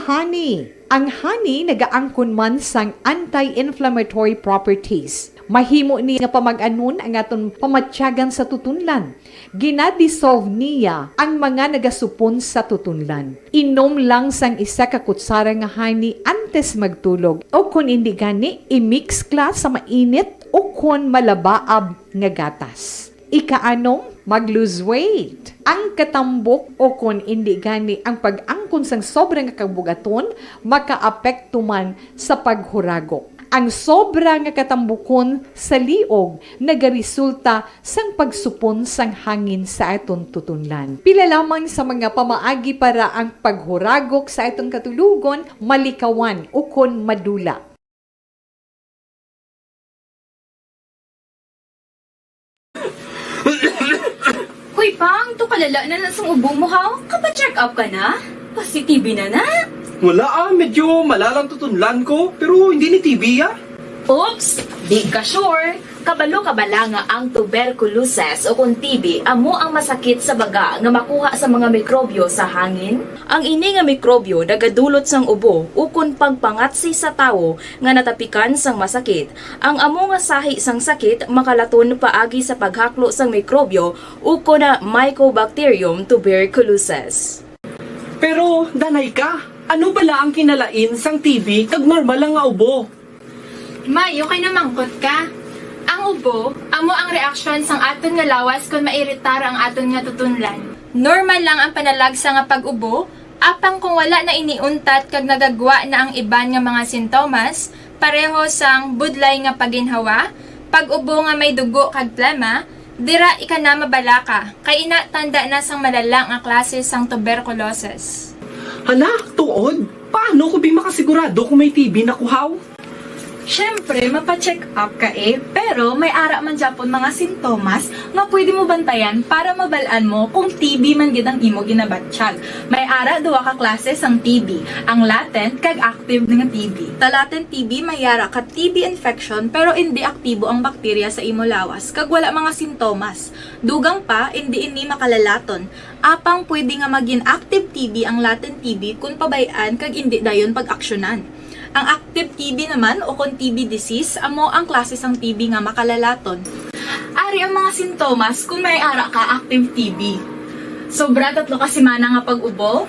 honey. Ang honey nagaangkon man sang anti-inflammatory properties. Mahimo ni nga pamag-anon ang aton pamatyagan sa tutunlan. Gina-dissolve niya ang mga nagasupon sa tutunlan. Inom lang sang isa ka kutsara nga honey antes magtulog, o kon indi gani, i-mix kla sa mainit o kon malabaab nga gatas. Ikaanom, mag-lose weight. Ang katambok o kon indi gani ang pag-angkon sang sobra nga kabugaton makaapekto man sa paghuragok. Ang sobra nga katambukon sa liog nagaresulta sang pagsupon sang hangin sa aton tutunlan. Pila lamang sa mga pamaagi para ang paghuragok sa aton katulogon malikawan ukon madula. Hoy, Pang, to kalala na na sang ubo mo, ha? Kapa-check up ka na? Pasi-T B na na? Wala, ah, medyo malalang tutunlan ko, pero hindi ni T B, ah. Oops! Di ka sure? Kabalo ka bala nga ang tuberculosis o kon T B amo ang masakit sa baga nga makuha sa mga mikrobyo sa hangin? Ang ini nga mikrobyo nagadulot sang ubo ukon pagpangatsi sa tawo nga natapikan sang masakit. Ang amo nga sahi sang sakit makalaton paagi sa paghaklo sang mikrobyo ukon Mycobacterium tuberculosis. Pero, Danay ka, ano bala ang kinalain sang T B kag normal lang nga ubo? Maayo kay namangkot ka. Ang ubo amo ang reaksyon sang aton nga lawas kon mairitar ang aton nga tutunlan. Normal lang ang panalagsa nga pag-ubo, apang kung wala na ini untat kag nagagwa na ang iban nga mga sintomas, pareho sang budlay nga paginhawa, pag-ubo nga may dugo kag plema, dira ika na mabalaka, kay ina tanda na sang malala nga klase sang tuberculosis. Hala, tuod? Paano ko bi makasigurado kung may T B na ko haw? Syempre, mapa-check up ka eh, pero may ara man gyapon mga sintomas nga pwede mo bantayan para mabal-an mo kung T B man gid ang imo ginabatyag. May ara duha ka klase sang T B, ang latent kag active nga T B. Sa latent T B, may ara ka T B infection pero indi aktibo ang bakterya sa imo lawas kag wala mga sintomas. Dugang pa, indi ini makalalaton. Apang pwede nga magin active T B ang latent T B kon pabay-an kag indi dayon pag-aksyonan. Ang active T B naman o kon T B disease amo ang klase sang T B nga makalalaton. Ari ang mga sintomas kon may ara ka active T B. Sobra tatlo ka semana nga pag-ubo,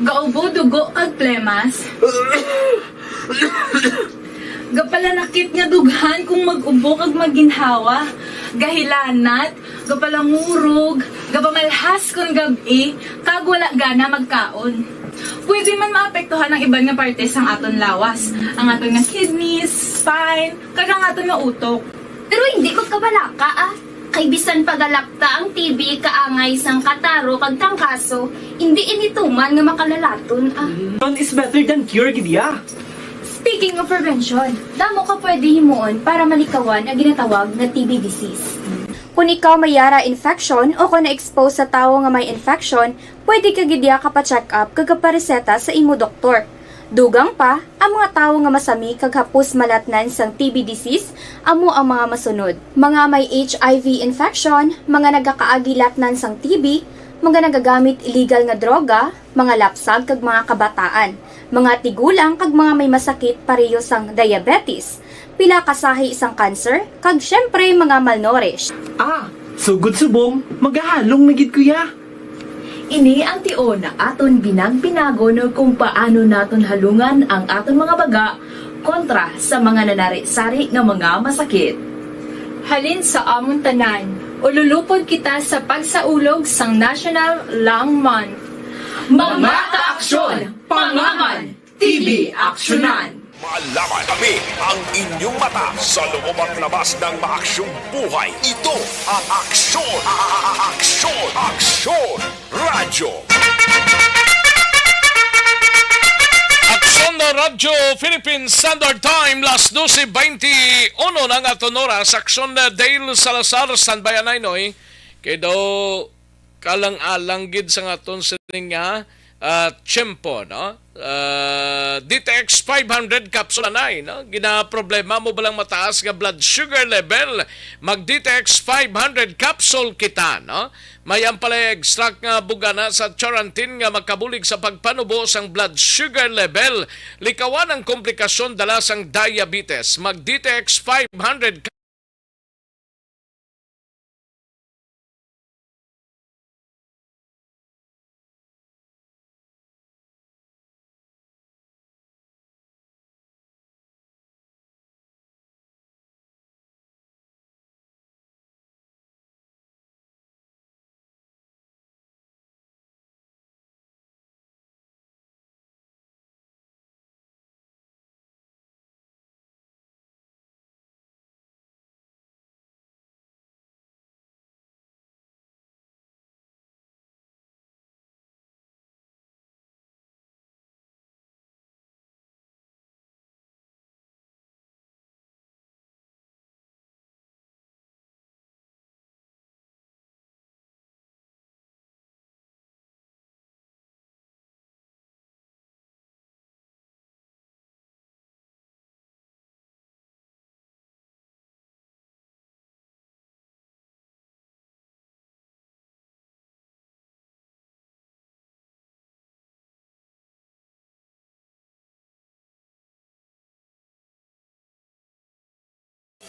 gaubo dugo kag plemas, gapalanakit nga dughan kung mag-ubo kag maginhawa, gahilanat, gapalangurog, gapamalhas kon gab-i, kag wala gana magkaon. Pwede man maapektuhan ang iban nga parte sang aton lawas, ang aton nga kidneys, spine, kag ang aton nga utok. Pero hindi magkabalaka, ah. Kay bisan pagalapta ang T B kaangay sang kataro kag trangkaso, hindi ini tuman nga makalalaton, ah. Prevention is better than cure, gid ya. Speaking of prevention, damo ka pwede himuon para malikawan ang ginatawag nga T B disease. Kung ikaw may yara infection o kung na-expose sa tawo nga may infection, pwede ka gid ya kapa-check up kag kapareseta sa imo doktor. Dugang pa, ang mga tawo nga masami kag hapos malatnan sang T B disease amo ang mga masunod: mga may H I V infection, mga nagakaagi latnan sang T B, mga nagagamit illegal nga droga, mga lapsag kag mga kabataan, mga tigulang kag mga may masakit pareho sang diabetes, pila ka sahi sang cancer, kag syempre mga malnourished. Ah, sugod subong, magahalong na gid ko ya. Ini ang tion aton binag-binagon kung paano naton halungan ang aton mga baga kontra sa mga nanari-sari nga mga masakit. Halin sa amon tanan, ululupod kita sa pagsaulog sang National Lung Month. Mga kaaksyon, pangangan, T B aksyonan. Malaman kami ang inyong mata sa loob at labas ng maaksyong buhay. Ito ang Aksyon, a-, a-, a-, Aksyon, Aksyon Radyo. Aksyon na Radyo Philippine Standard Time, las doce veintiuno na ang aton oras. Aksyon na Dale Salazar, standby anay, Noy. Kay daw kalang-alang gid sa aton sining nga, ah, tiyempo, no? Ah, D T X five hundred capsule anay, no? Ginaproblema mo ba lang mataas nga blood sugar level? Mag D T X five hundred capsule kita, no? May ampalaya extract nga bugana sa charantin nga makabulig sa pagpanubo sang blood sugar level. Likawan ang komplikasyon dala sang diabetes. Mag D T X five hundred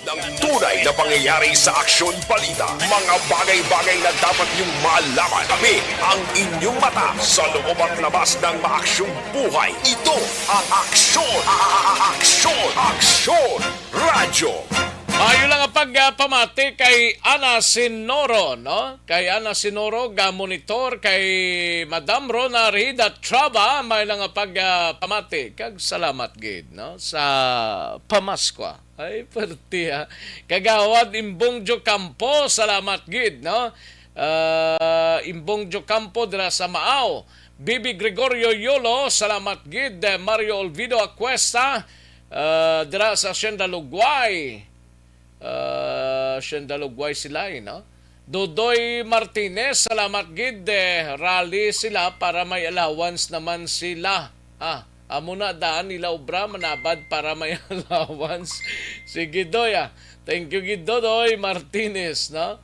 Ng tunay na pangyayari sa aksyon balita, mga bagay-bagay na dapat niyong malaman. Kami ang inyong mata sa loob at labas ng maaksyong buhay. Ito ang Aksyon, a-, a-, a-, Aksyon, Aksyon Radyo. Maayo lang ang pagpamati kay Ana Sinoro, no? Kay Ana Sinoro, ga-monitor kay Madam Rona Rida Traba, maayo lang ang pagpamati. Kag salamat gid, no? Sa pamaskwa. Ay, perti, ha. Kagawad Imbong Diocampo, salamat gid, no? Ah, Imbong Diocampo dira sa Maaw. Bibi Gregorio Yolo, salamat gid. Eh, Mario Olvido Acuesta, ah, dira sa Hacienda Lugway. Ah, Hacienda Lugway sila, eh, no? Dodoy Martinez, salamat gid. Eh, rally sila para may allowance naman sila. Ah, amo na daan nila obra, manabad para may allowance. Sige, Doy, ah. Thank you gid, Dodoy Martinez, no?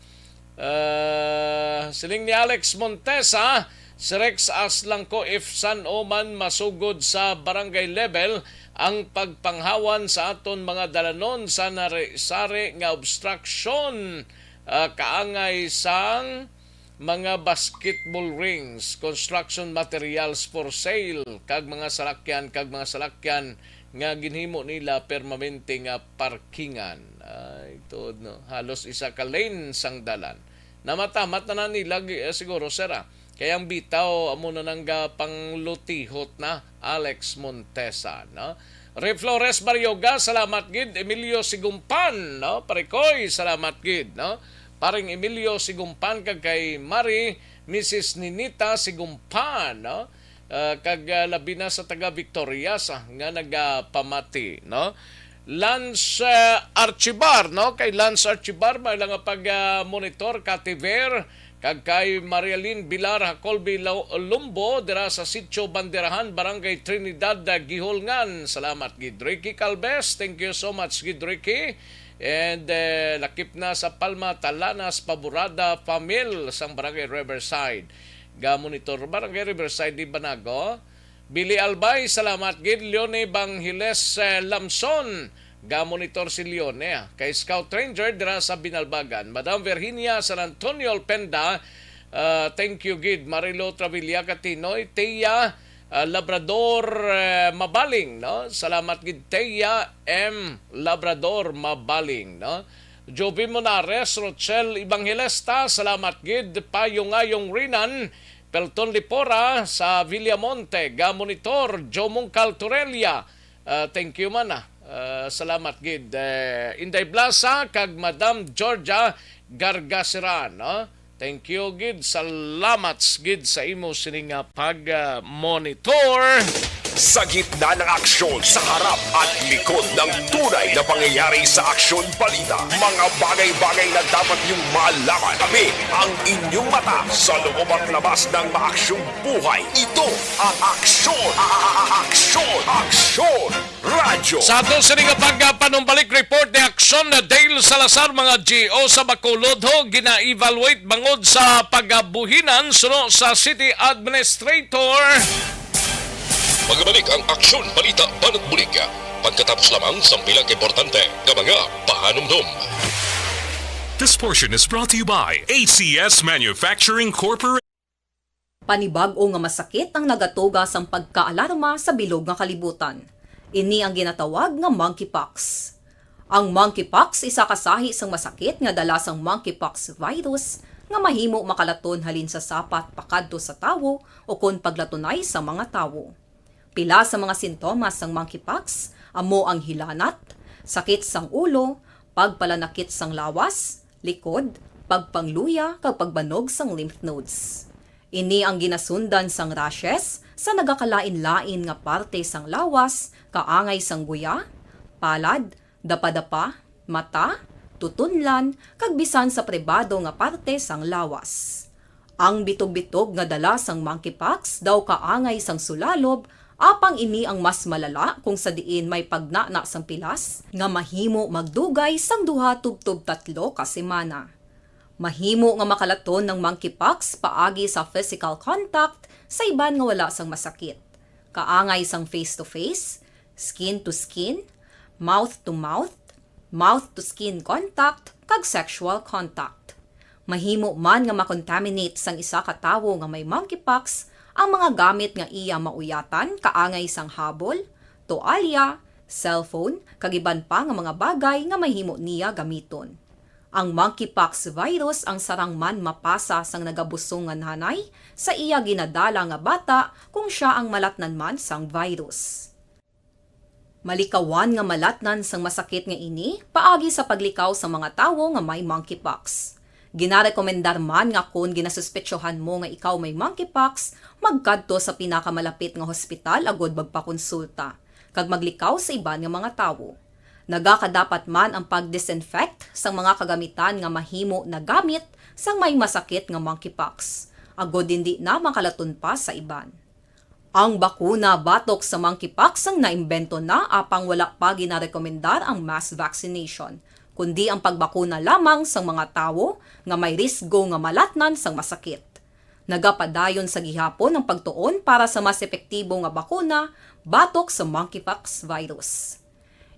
Ah, siling ni Alex Montesa, si Rex Aslangco, if san-o man masugod sa barangay level ang pagpanghawan sa aton mga dalanon sa nari-sari nga obstruction, ah, kaangay sang mga basketball rings, construction materials for sale, kag mga salakyan, kag mga salakyan nga ginhimo nila permanente nga parkingan. Ay, tuod, no? Halos isa ka lane sang dalan. Namatamat na na nila, gi-, eh, siguro, sir, ah. Kay ang bitaw, amo na nang, ah, panglutihot na, Alex Montesa, no? Ray Flores Barioga, salamat gid. Emilio Sigumpan, no? Parikoy, salamat gid, no? Paring Emilio Sigumpan kag kay Mari, Misis Ninita Sigumpan, no? Ah, kag, ah, labi na sa taga Victorias, ah, nga nagapamati, no? Lance, ah, Archibar, no? Kay Lance Archibar, may lang nga pag, ah, monitor, Kativer, kag kay Marialyn Bilar Hacolby Lo-, Lumbo, dira sa Sitio Banderahan, Barangay Trinidad, ah, Gihulngan. Salamat gid, Ricky Calves. Thank you so much gid, Ricky. And, eh, lakip na sa Palma, Talanas, Paburada, Famil, sang Barangay Riverside. Ga-monitor, Barangay Riverside di Banago. Billy Albay, salamat gid. Leone Bangiles, eh, Lamson, ga-monitor si Leone, ah. Kay Scout Ranger dira sa Binalbagan. Madam Virginia San Antonio Alpenda, ah, thank you gid. Marilo Travilla Katinoy, Tia, ah, Labrador, eh, Mabaling, no? Salamat gid, Tia M Labrador Mabaling, no? Jovi Monares, Rochelle Evangelista, salamat gid. Payong Ayong Rinan, Pelton Lipora sa Villamonte, ga-monitor, Joe Mungkal Torrelia. Ah, thank you man, ah. Ah, salamat gid. Eh, Inday Blasa kag Madam Georgia Gargaseran, no? Thank you gid. Salamat gid sa imo sini nga pag, ah, monitor. Sa gitna ng aksyon, sa harap at likod ng tunay na pangyayari sa Aksyon Balita, mga bagay-bagay na dapat niyong malaman. Kami ang inyong mata sa loob at labas ng maaksyong buhay. Ito ang Aksyon, a-, a-, a-, Aksyon, Aksyon Radyo. Sa ato sini nga pagpanumbalik report ni Aksyon na Dale Salazar, mga G O sa Bacolod ho gina-evaluate bangod sa pagabuhinan suno sa city administrator. Magbalik ang Aksyon Balita Banat Bulig pagkatapos lamang sang pila ka importante nga mga pahanumdom. This portion is brought to you by A C S Manufacturing Corporation. Panibag-o nga masakit ang nagatuga sang pagkaalarma sa bilog nga kalibutan. Ini ang ginatawag nga monkeypox. Ang monkeypox isa ka sahi sang masakit nga dala sang monkeypox virus nga mahimo makalaton halin sa sapat pakadto sa tawo ukon paglatunay sa mga tawo. Pila sa mga sintomas sang monkeypox amo ang hilanat, sakit sang ulo, pagpalanakit sang lawas, likod, pagpangluya, kag pagbanog sang lymph nodes. Ini ang ginasundan sang rashes sa nagakalain-lain nga parte sang lawas, kaangay sang guya, palad, dapadapa, mata, tutunlan, kag bisan sa pribado nga parte sang lawas. Ang bitog-bitog nga dala sang monkeypox daw kaangay sang sulalob, apang ini ang mas malala kung sa diin may pagnana sang pilas nga mahimo magdugay sang duha tubtob tatlo ka semana. Mahimo nga makalaton ang monkeypox paagi sa physical contact sa iban nga wala sang masakit, kaangay sang face-to-face, skin-to-skin, mouth-to-mouth, mouth-to-skin contact, kag sexual contact. Mahimo man nga makontaminate sang isa ka tawo nga may monkeypox ang mga gamit nga iya mauyatan, kaangay sang habol, toalya, cellphone, kag iban pa nga mga bagay nga mahimo niya gamiton. Ang monkeypox virus ang sarang man mapasa sang nagabusong nga nanay sa iya ginadala nga bata kung sia ang malatnan man sang virus. Malikawan nga malatnan sang masakit nga ini paagi sa paglikaw sa mga tawo nga may monkeypox. Ginarekomendar man nga kon ginasuspetsohan mo nga ikaw may monkeypox, magkadto sa pinakamalapit nga hospital agud magpakonsulta kag maglikaw sa iban nga mga tawo. Nagakadapat man ang pag-disinfect sang mga kagamitan nga mahimo nagamit sang may masakit nga monkeypox, agud hindi na makalaton pa sa iban. Ang bakuna batok sa monkeypox ang naimbento na, apang wala pa ginarekomendar ang mass vaccination, kundi ang pagbakuna lamang sang mga tawo nga may risgo nga malatnan sang masakit. Nagapadayon sa gihapon ang pagtuon para sa mas epektibo nga bakuna batok sa monkeypox virus.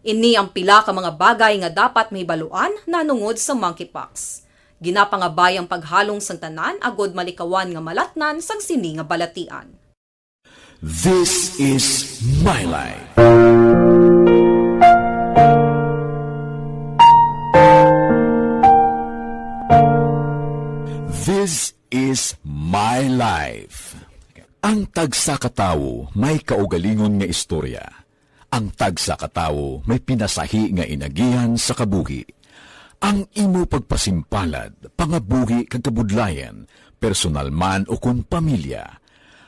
Ini ang pila ka mga bagay nga dapat mahibaluan nanungod sa monkeypox. Ginapangabay ang paghalong sang tanan agud malikawan nga malatnan sang sini nga balatian. This is my life. This is my life. Ang tagsa ka tawo may kaugalingon nga istorya. Ang tagsa ka tawo may pinasahi nga inagihan sa kabuhi. Ang imo pagpasimpalad, pangabuhi kag kabudlayan, personal man o kon pamilya,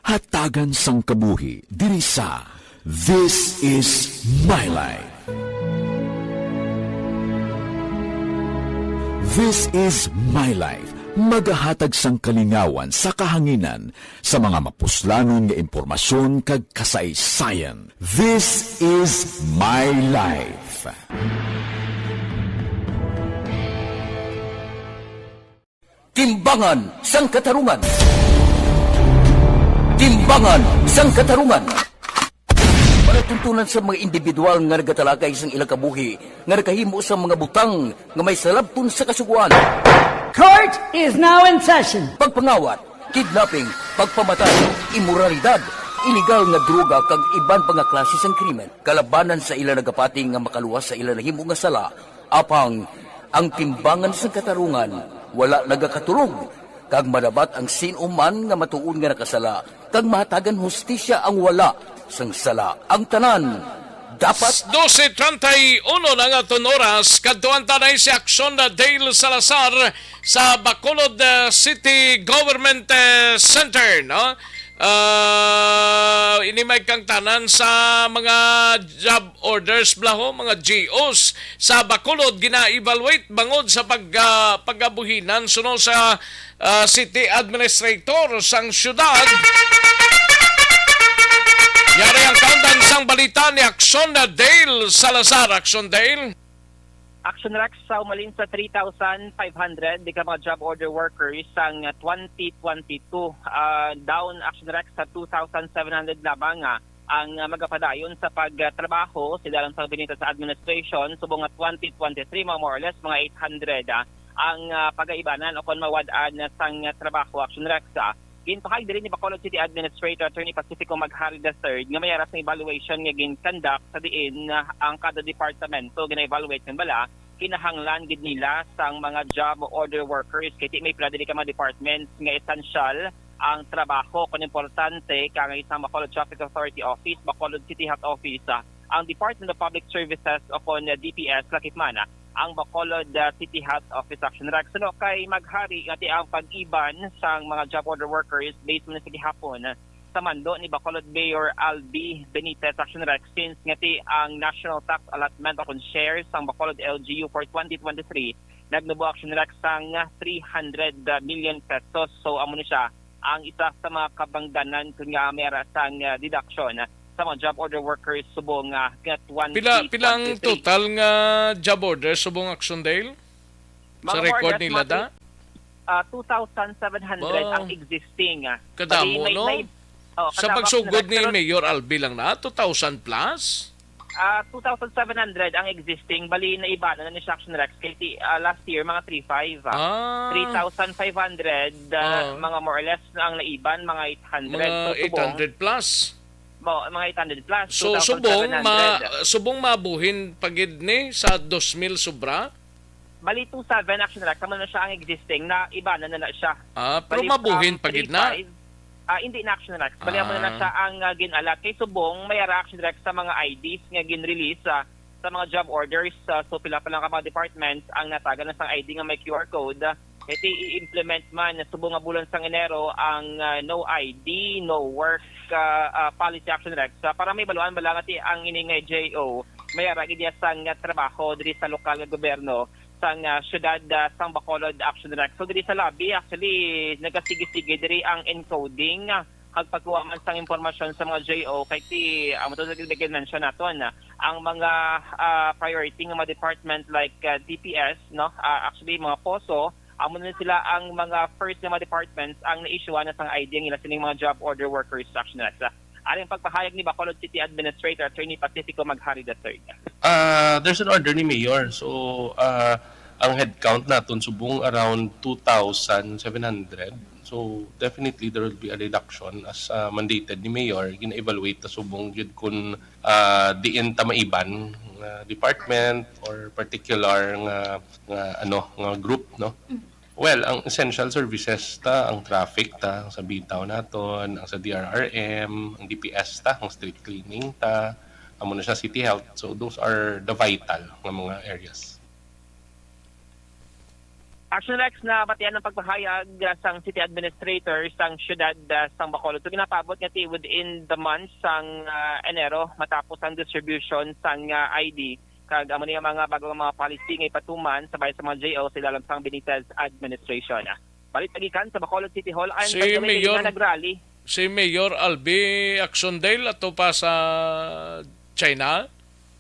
hatagan sang kabuhi diri sa This is My Life. This is My Life, magahatag sang kalingawan sa kahanginan sa mga mapuslanon nga impormasyon kag kasaysayan. This is My Life. Timbangan sang Katarungan. Timbangan sang Katarungan. Palatuntunan sa mga individual nga nagatalakay sang ilang kabuhi nga nakahimo sa mga butang nga may salabton sa kasugoan. Court is now in session. Pagpangawat, kidnapping, pagpamatay, imoralidad, iligal nga droga kag iban pa nga klase sang krimen kalabanan sa ila nagapati nga makaluwas sa ila nahimo nga sala. Apang ang timbangan sang katarungan wala nagakatulog, kag madabat ang sin-o man nga matuod nga nakasala, kag mahatagan hustisya ang wala sang sala. Ang tanan dapat. Dose treinta y uno na nga aton oras, kadtuan ta na si Action Dale Salazar sa Bacolod, uh, City Government, uh, Center, no? Uh, ini may kangtanan sa mga job orders bala ho, mga G Os sa Bacolod gina-evaluate bangod sa pag, uh, pagabuhinan suno sa, uh, city administrator sang syudad. Yari ang kaundan sang balita ni Action Dale Salazar. Action Dale. Action Rex, sa umalin sa three thousand five hundred di ka mga job order workers sang twenty twenty-two, ah, down, Action Rex, sa two thousand seven hundred lamang, ah, ang, ah, magapadayon sa pagtrabaho. Sila lang sa binita sa administration, subong nga twenty twenty-three, mga more or less, mga eight hundred, ah, ang, ah, pagaibanan o kon mawad-an sang trabaho, Action Rex, ah. Ginpahayag diri ni Bacolod City Administrator Attorney Pacifico Maghari the third nga may ara sang evaluation nga gin-conduct sa diin, ah, ang kada departamento gina-evaluate kon bala kinahanglan gid nila sang mga job order workers, kay ti may pila diri ka mga departments nga essential ang trabaho kon importante, kaangay sang Bacolod Traffic Authority Office, Bacolod City Health Office, ah, ang Department of Public Services o kon D P S, lakip man, ah, ang Bacolod, ah, City Health Office, Action Rex. Suno kay Maghari, nga ti ang pag-iban sang mga job order workers based man sa gihapon sa mando ni Bacolod Mayor Albi Benitez, Action Rex, since nga ti ang national tax allotment o kon share sang Bacolod L G U for twenty twenty-three nagnubo, Action Rex, sang three hundred million pesos. So, amo ni siya ang isa sa mga kabangdanan kun nga may ara sang, ah, deduction sa mga job order workers subong, ah, nga twenty twenty-three. Pila, pila ang total nga job order subong, Action Dale? Sa record nila, da? Ah, two thousand seven hundred ang existing, ah. Kadamo, no? Sa pagsugod ni Mayor Albi lang na, two thousand plus? Ah, two thousand seven hundred ang existing. Bali, naibanan na ni siya, Action Rex, kay ti-, ah, last year, mga three five, ah. Ah. Three thousand five hundred, ah, mga more or less na ang naiban, mga eight hundred. Mga eight hundred plus. Mga eight hundred plus. So, subong, ma-, subong mabuhin pa gid ni sa dos mil sobra? Bali, two seven, Action Rex, amo na siya ang existing, naibanan na na siya. Ah, pero mabuhin pa gid na? Ah, hindi na, Action Rex. Bali, amo na na siya ang, ah, gin-allot. Kay subong, may ara, Action Rex, sa mga I Ds nga gin-release, ah, sa mga job orders. Ah, so, pila pa lang ka mga departments ang natagan na sang I D nga may Q R code, ah, Iti i-implement man subong nga bulan sang Enero ang, ah, no I D, no work, ah, ah, policy, Action Rex. Sa para may baluan bala nga ti ang ini nga J O, may ara gid iya sang, ah, trabaho diri sa lokal nga gobyerno sang, ah, siyudad, ah, sang Bacolod, Action Rex. So diri sa lobby, actually, nagasigi-sige diri ang encoding, ah, kag pagkuha man sang impormasyon sa mga J O, kay ti, amo to sa ginmensyon naton, ah, ang mga, ah, priority nga mga department like, ah, D P S, no? Ah, actually, mga poso, amo na sila ang mga first nga mga departments ang na-issue na sang I D ang ila sining mga job order workers, Action Rex. Ari ang pagpahayag ni Bacolod City Administrator Attorney Pacifico Maghari the third. Ah, there's an order ni Mayor. So, ah, ang headcount naton subong around two thousand seven hundred. So, definitely there will be a reduction as, ah, mandated ni Mayor. Gina-evaluate ta subong gyud kun, ah, diin ta maiban nga department or particular nga, nga, ano, nga group, no? Well, ang essential services ta, ang traffic ta, ang sa bitaw naton, ang sa D R R M, ang D P S ta, ang street cleaning ta, amo na siya, city health. So those are the vital nga mga areas. Action Rex, nabatian ang pagpahayag, ah, sang city administrator sang siyudad, ah, sang Bacolod. So ginapaabot nga ti within the month sang, ah, Enero matapos ang distribution sang, ah, I D. Kag amo ni ang mga bago nga mga policy nga ipatuman sa bahin sa mga J O sa ilalim sang Benitez administration. Balita gikan sa Bacolod City Hall, ang Si Mayor, nga nag-rally. Si Mayor Albi Acciondale ato pa sa China?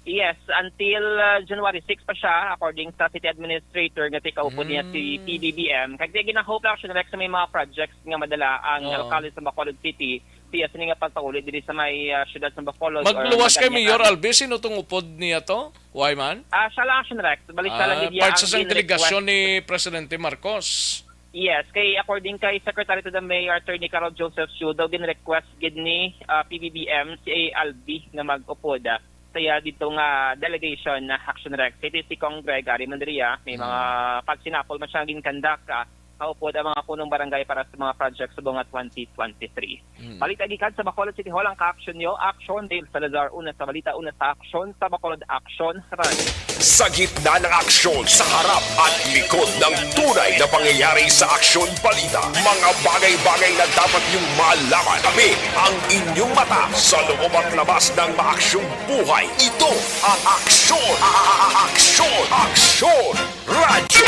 Yes, until, uh, January six pa siya, according sa city administrator nga ti kaupo niya si Hmm. P B B M. Kag di ginahope lang siya na sa may mga projects nga madala ang Oo. alkalde sa Bacolod City, siya sini nga pagpauli diri sa may, uh, siyudad sa Bacolod or Magluwas kay Mayor Maganyaan. Albi, sino tong upod niya to? Why man? Ah, siya lang, Action Rex. Balik siya lang Ah, niya part ang sa sang gin-request. delegasyon ni Presidente Marcos. Yes, kay according kay Secretary to the Mayor, Attorney Carol Joseph Siu, daw gin-request gid ni, ah, P B B M si Albi nga mag-upod, ah, sa iya dito nga delegation na Action Rex. Iti si Cong Gregory Mandria, may mga Hmm. pagsinapol man siya gin-conduct, ah, kaupod ang mga punong barangay para sa mga project subong nga twenty twenty-three. Hmm. Balita gikan sa Bacolod City Hall ang ka-action niyo, Action Dale Salazar, una sa balita, una sa aksyon sa Bacolod Action Radyo. Sa gitna ng aksyon, sa harap at likod ng tunay na pangyayari sa Aksyon Balita, mga bagay-bagay na dapat niyong malaman. Kami ang inyong mata sa loob at labas ng maaksyong buhay. Ito ang Aksyon, a-, a-, a-, Aksyon, Aksyon Radyo.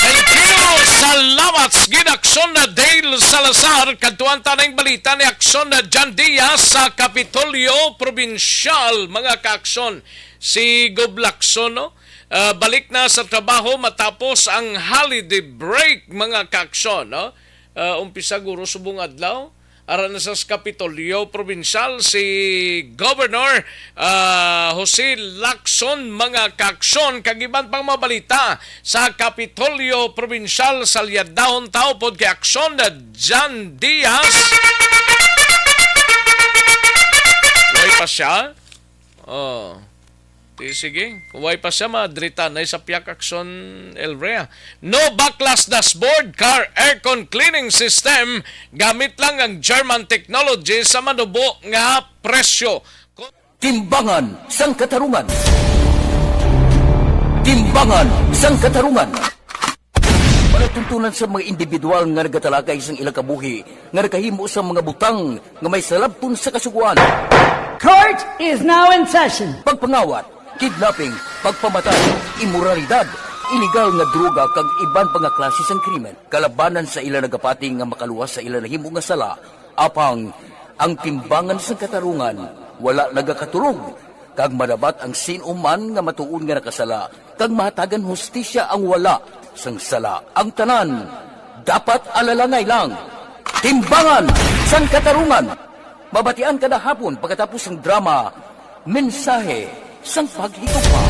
Thank you. Salamat, Ginaksyon na Dale Salazar. Kadtuan ta na ang balita ni Aksyon na John Diaz sa Kapitolyo Probinsyal, mga kaaksyon. Si Gob Lacson, no? Ah, balik na sa trabaho matapos ang holiday break, mga kaaksyon, no? Ah, umpisa guro subong adlaw. Ara na sa Kapitolyo Probinsyal si Governor, ah, Jose Lacson, mga kaaksyon, kag iban pang mga balita sa Kapitolyo Probinsyal sa Liadahon Taupod kay Aksyon na John Diaz. Way pa siya? Oh. Di, sige. Kung way pa siya, madritanay sa piyak aksyon, El Rea. No baklas dashboard, car aircon cleaning system. Gamit lang ang German technology sa manubo nga presyo. Timbangan sang Katarungan. Timbangan sang Katarungan. Palatuntunan sa mga individual nga nagatalakay sang ilang kabuhi nga nakahimo sang mga butang nga may salabton sa Kasugoan. Court is now in session. Pagpangawat, kidnapping, pagpamatay, imoralidad, iligal nga droga kag iban pa nga klase sang krimen kalabanan sa ila nagapati nga makaluwas sa ila nahimo nga sala, apang ang Timbangan sang Katarungan wala nagakatulog, kag madabat ang sin-o man nga matuod nga nakasala, kag mahatagan hustisya ang wala sang sala. Ang tanan dapat alalangay lang. Timbangan sang Katarungan. Mabatian kada hapon pagkatapos sang drama, Mensahe sang Paghigugma.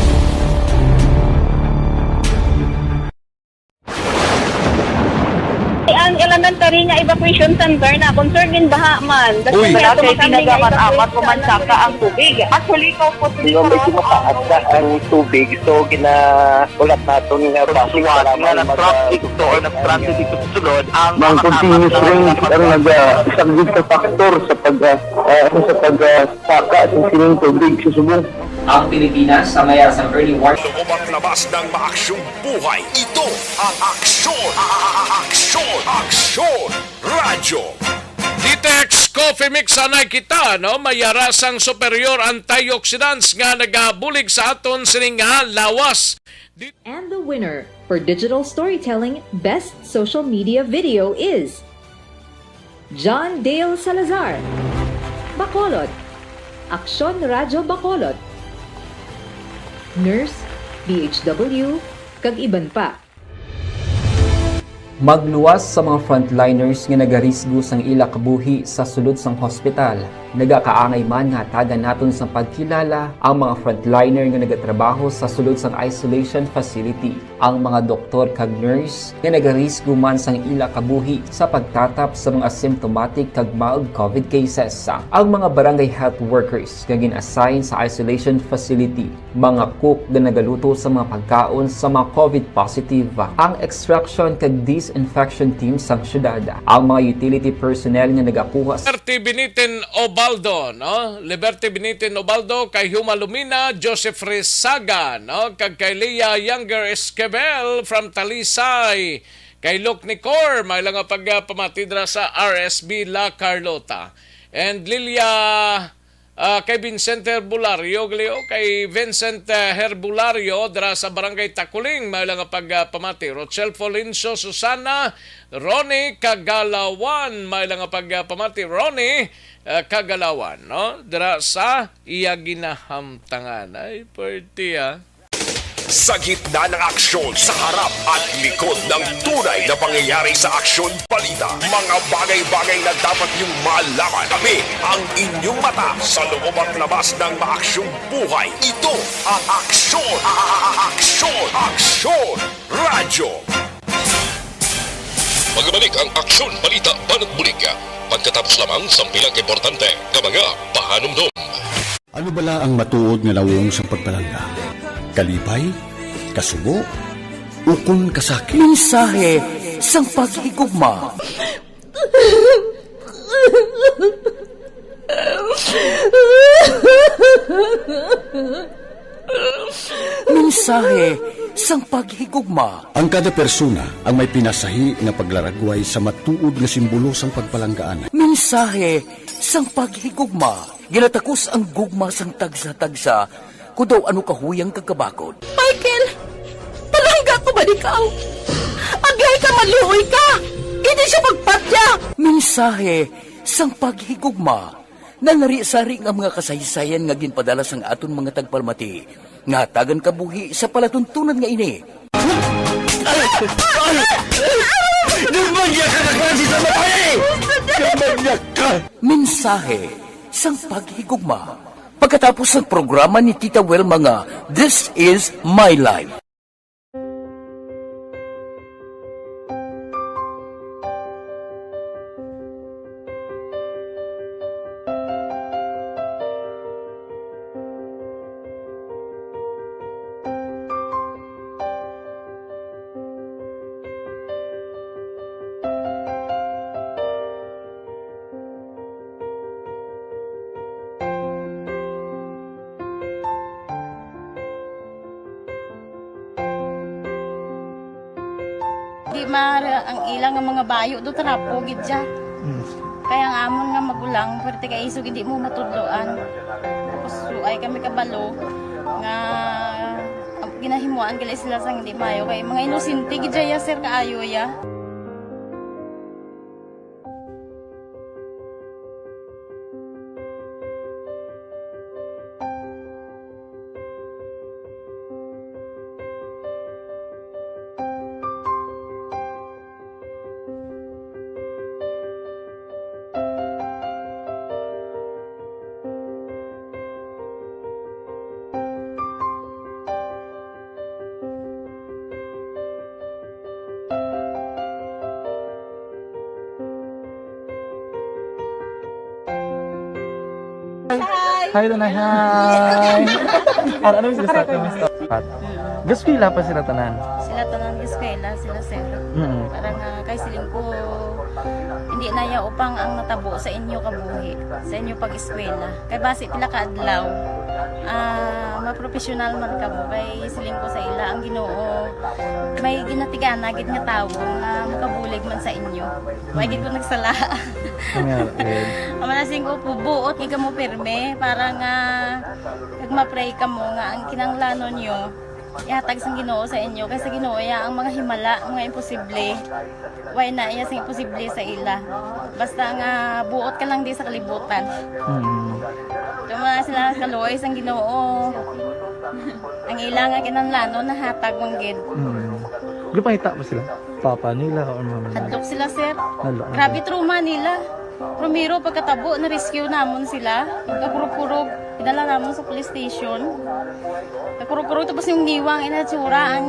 Ang elementary nga evacuation center na concern din baha man. Uy. Wala kay tinaga man amat ko man saka ang tubig. Actually, ko po Di ba, medyo mataas na ang tubig, so ginaulat naton nga basi Suwat nga nag-traffic to or nag-transit dito sa sulod ang Mang mga continuous tapat na rain ang nagapatay. Nagasaglit sa factor sa pag, ah, ah, sa pag, ah, saka sa sining tubig sa subong. Ang Pilipinas sa mayara sang early warning. Loob at labas ng maaksyong buhay. Ito ang Aksyon! A-, a-, a-, Aksyon! Aksyon! Radyo! Ditex Coffee Mix anay kita, no? Mayara sang superior antioxidants nga nagabulig sa aton sining nga lawas. Di- And the winner for digital storytelling best social media video is John Dale Salazar, Bacolod, Aksyon Radyo Bacolod, Nurse, B H W, kag iban pa. Magluwas sa mga frontliners nga nagarisgo sang ila kabuhi sa sulod sang hospital. Nagakaangay man nga hatagan naton sang pagkilala ang mga frontliner nga nagatrabaho sa sulod sang isolation facility. Ang mga doktor kag nurse nga nagarisgo man sang ila kabuhi sa pagtatap sa mga symptomatic kag mild covid cases. Ang mga barangay health workers nga gin-assign sa isolation facility, mga cook nga nagaluto sa mga pagkaon sa mga covid positive, ang extraction kag disinfection team sang syudad, ang mga utility personnel nga nagakuha sa Liberty Binitin Obaldo, no? Liberty Binitin Obaldo, kay Huma Lumina, Joseph Resaga, no? Kag kay Leah Younger Esquivel from Talisay, kay Luke Nicor, may lang nga pagpamati dira sa R S B La Carlota. And Lilia, ah, kay Vincent Herbolario, gali, oh, kay Vincent, ah, Herbolario dira sa Barangay Taculing, may lang nga pagpamati. Rochelle Folencio, Susana, Ronnie Kagalawan, may lang nga pagpamati. Ronnie, ah, Kagalawan, no? Dira sa iya ginahamtangan. Ay, pwerte, ah. Sa gitna ng aksyon, sa harap at likod ng tunay na pangyayari sa aksyon balita, mga bagay-bagay na dapat niyong malaman. Kami ang inyong mata sa loob at labas ng maaksyong buhay. Ito ang Aksyon! A-, a-, a-, Aksyon! Aksyon! Radyo! Magbalik ang Aksyon Balita Banat Bulig pagkatapos lamang sang pila ka importante nga mga pahanumdom. Ano bala ang matuod nga nawong sang pagpalangga? Kalipay, kasubo, ukon kasakit? Mensahe sang paghigugma. Mensahe sang paghigugma. Ang kada persona ang may pinasahi nga paglaragway sa matuod nga simbolo sang pagpalanggaan. Mensahe sang paghigugma. Ginatakos ang gugma sang tagsa-tagsa, kon daw ano kahuyang kag kabakod. Michael, palangga ko man ikaw. Aglay ka, maluoy ka. Hindi siya pagpatya. Mensahe sang paghigugma. Nalari-sari nga mga kasaysayan nga ginpadala sang aton mga tagpalamati nga hatagan kabuhi sa palatuntunan nga ini. Ay! Ay! Demonyo ka na klase sa babae! Demonyo ka! Mensahe sang paghigugma. Pagkatapos sang programa ni Tita Welma nga This Is My Life. Di ma-, ang ila nga mga bayo do, trapo gid siya. Mm. Kaya ang amon nga magulang, pwerte kay isog hindi mo matudloan. Tapos suay kami kabalo nga ginahimuan gali sila sang hindi maayo, kay mga inosente gid siya, sir, kaayo ya. Hi! Hi, Tanay. Hi! Ano, ano mas gusto? Ano mas gusto? Gaskwela pa sila tanan? Sila tanan gaskwela, sila, sir. Mm. Para nga kay siling ko, hindi na ya upang ang natabo sa inyo kabuhi, sa inyo pag-eskwela. Kay basi pila ka adlaw. Ah, mapropesyonal man kamo kay siling ko sa ila ang Ginoo may ginatigana gid nga tawo nga makabulig man sa inyo. Wa gid ko nagsala. Ang nga, eh, Ang mga siling ko po, buot gid kamo pirme para nga kag ma-pray kamo nga ang kinahanglanon nyo ihatag sang Ginoo sa inyo kay sa Ginoo iya ang mga himala, mga imposible. Way na iya sing imposible sa ila. Basta nga buot ka lang di sa kalibutan. Mm. Tuma sila kaluoy sang Ginoo. Ang ila nga kinahanglanon nahatag man gid. Mm. Gipangita pa sila? Papa nila or mama nila? Hadlok sila, sir. Hadlok na Grabe sila. Trauma nila. Primero, pagkatabo, na-rescue namon sila. Pagkakurog-kurog, idala namon sa police station. Kakurog-kurog, tapos yung niwang inatsura, ang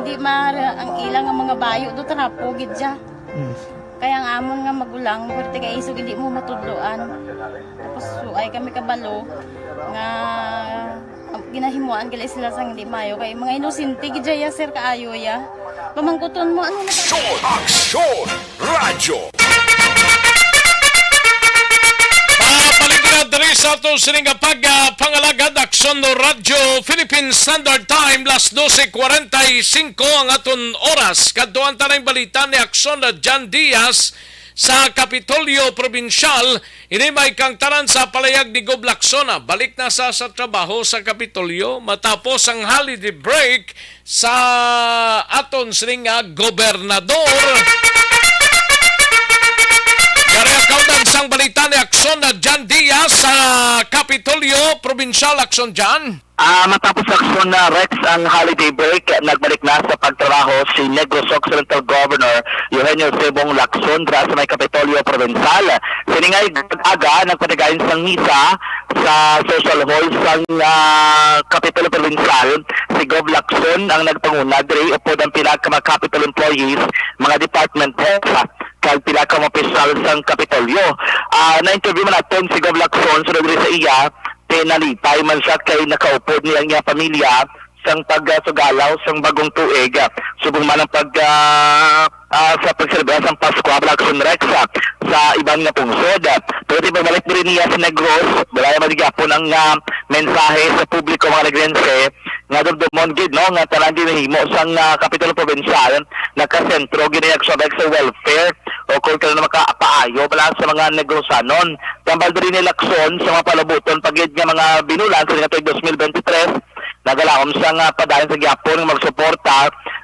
di ma-, ang ilang ang mga bayo, do trapo, gid siya. Mm. Kaya ang amon nga magulang, pwerte kay isog, hindi mo matudloan. Tapos, so, ay kami kabalo nga ang ginahimuan gali sila sang hindi mayo. Kay mga inosente gid ya, sir, kaayo ya. Pamangkuton mo, ano na Aksyon! Aksyon! Radyo! Mabalik na diri sa aton sini nga pag, ah, pangalagad, Aksyon no Radyo, Philippine Standard Time, las doce cuarenta y cinco ang aton oras. Kadtuan ta na ang balita ni Aksyon na John Diaz sa Kapitolyo Probinsyal. Ini may kangtaran sa palayag ni Gob Lacson, ah, balik na sa, sa trabaho sa Kapitolyo matapos ang holiday break sa aton sining nga gobernador. Gari ang kautang sang balita ni Aksyon na John Diaz sa Kapitolyo Probinsyal. Aksyon, John. Ah, matapos Aksyon na Rex ang holiday break, nagbalik na sa pagtrabaho si Negros Occidental Governor Eugenio Sebong Lacson dira sa may Kapitolyo Provincial. Siningay aga nagpadayon sang misa sa social hall sang, ah, Kapitolyo Provincial. Si Gov Lacson ang nagpanguna diri upod ang pila ka mga Capitol employees, mga department heads, kag pila ka mga opisyal sang Kapitolyo. Ah, na-interview man naton si Gov Lacson, sunod diri sa iya, pinalipay man siya kay nakaupod niya ang iyang pamilya sang pagsugalaw sang bagong tuig, ah, subong man ang pag, ah, ah, sa pagselebra sang Pasko, Action Rex, ah, sa iban nga pungsod. Pero ti pagbalik diri niya sa Negros, wala man gyapon ang, ah, mensahe sa publiko, mga Negrense, nga dumdumon gid, no, nga tanan ginahimo sang, ah, Kapitolyo Provincial nakasentro gid ni Action Rex sa welfare o kung kanang makapaayo bala sa mga Negrosanon. Tambal diri ni Lacson sa mga palabuton pa gid nga mga binulan sa tuig dos mil bente tres, nagalaom siya nga padayon sa gyapon nga magsuporta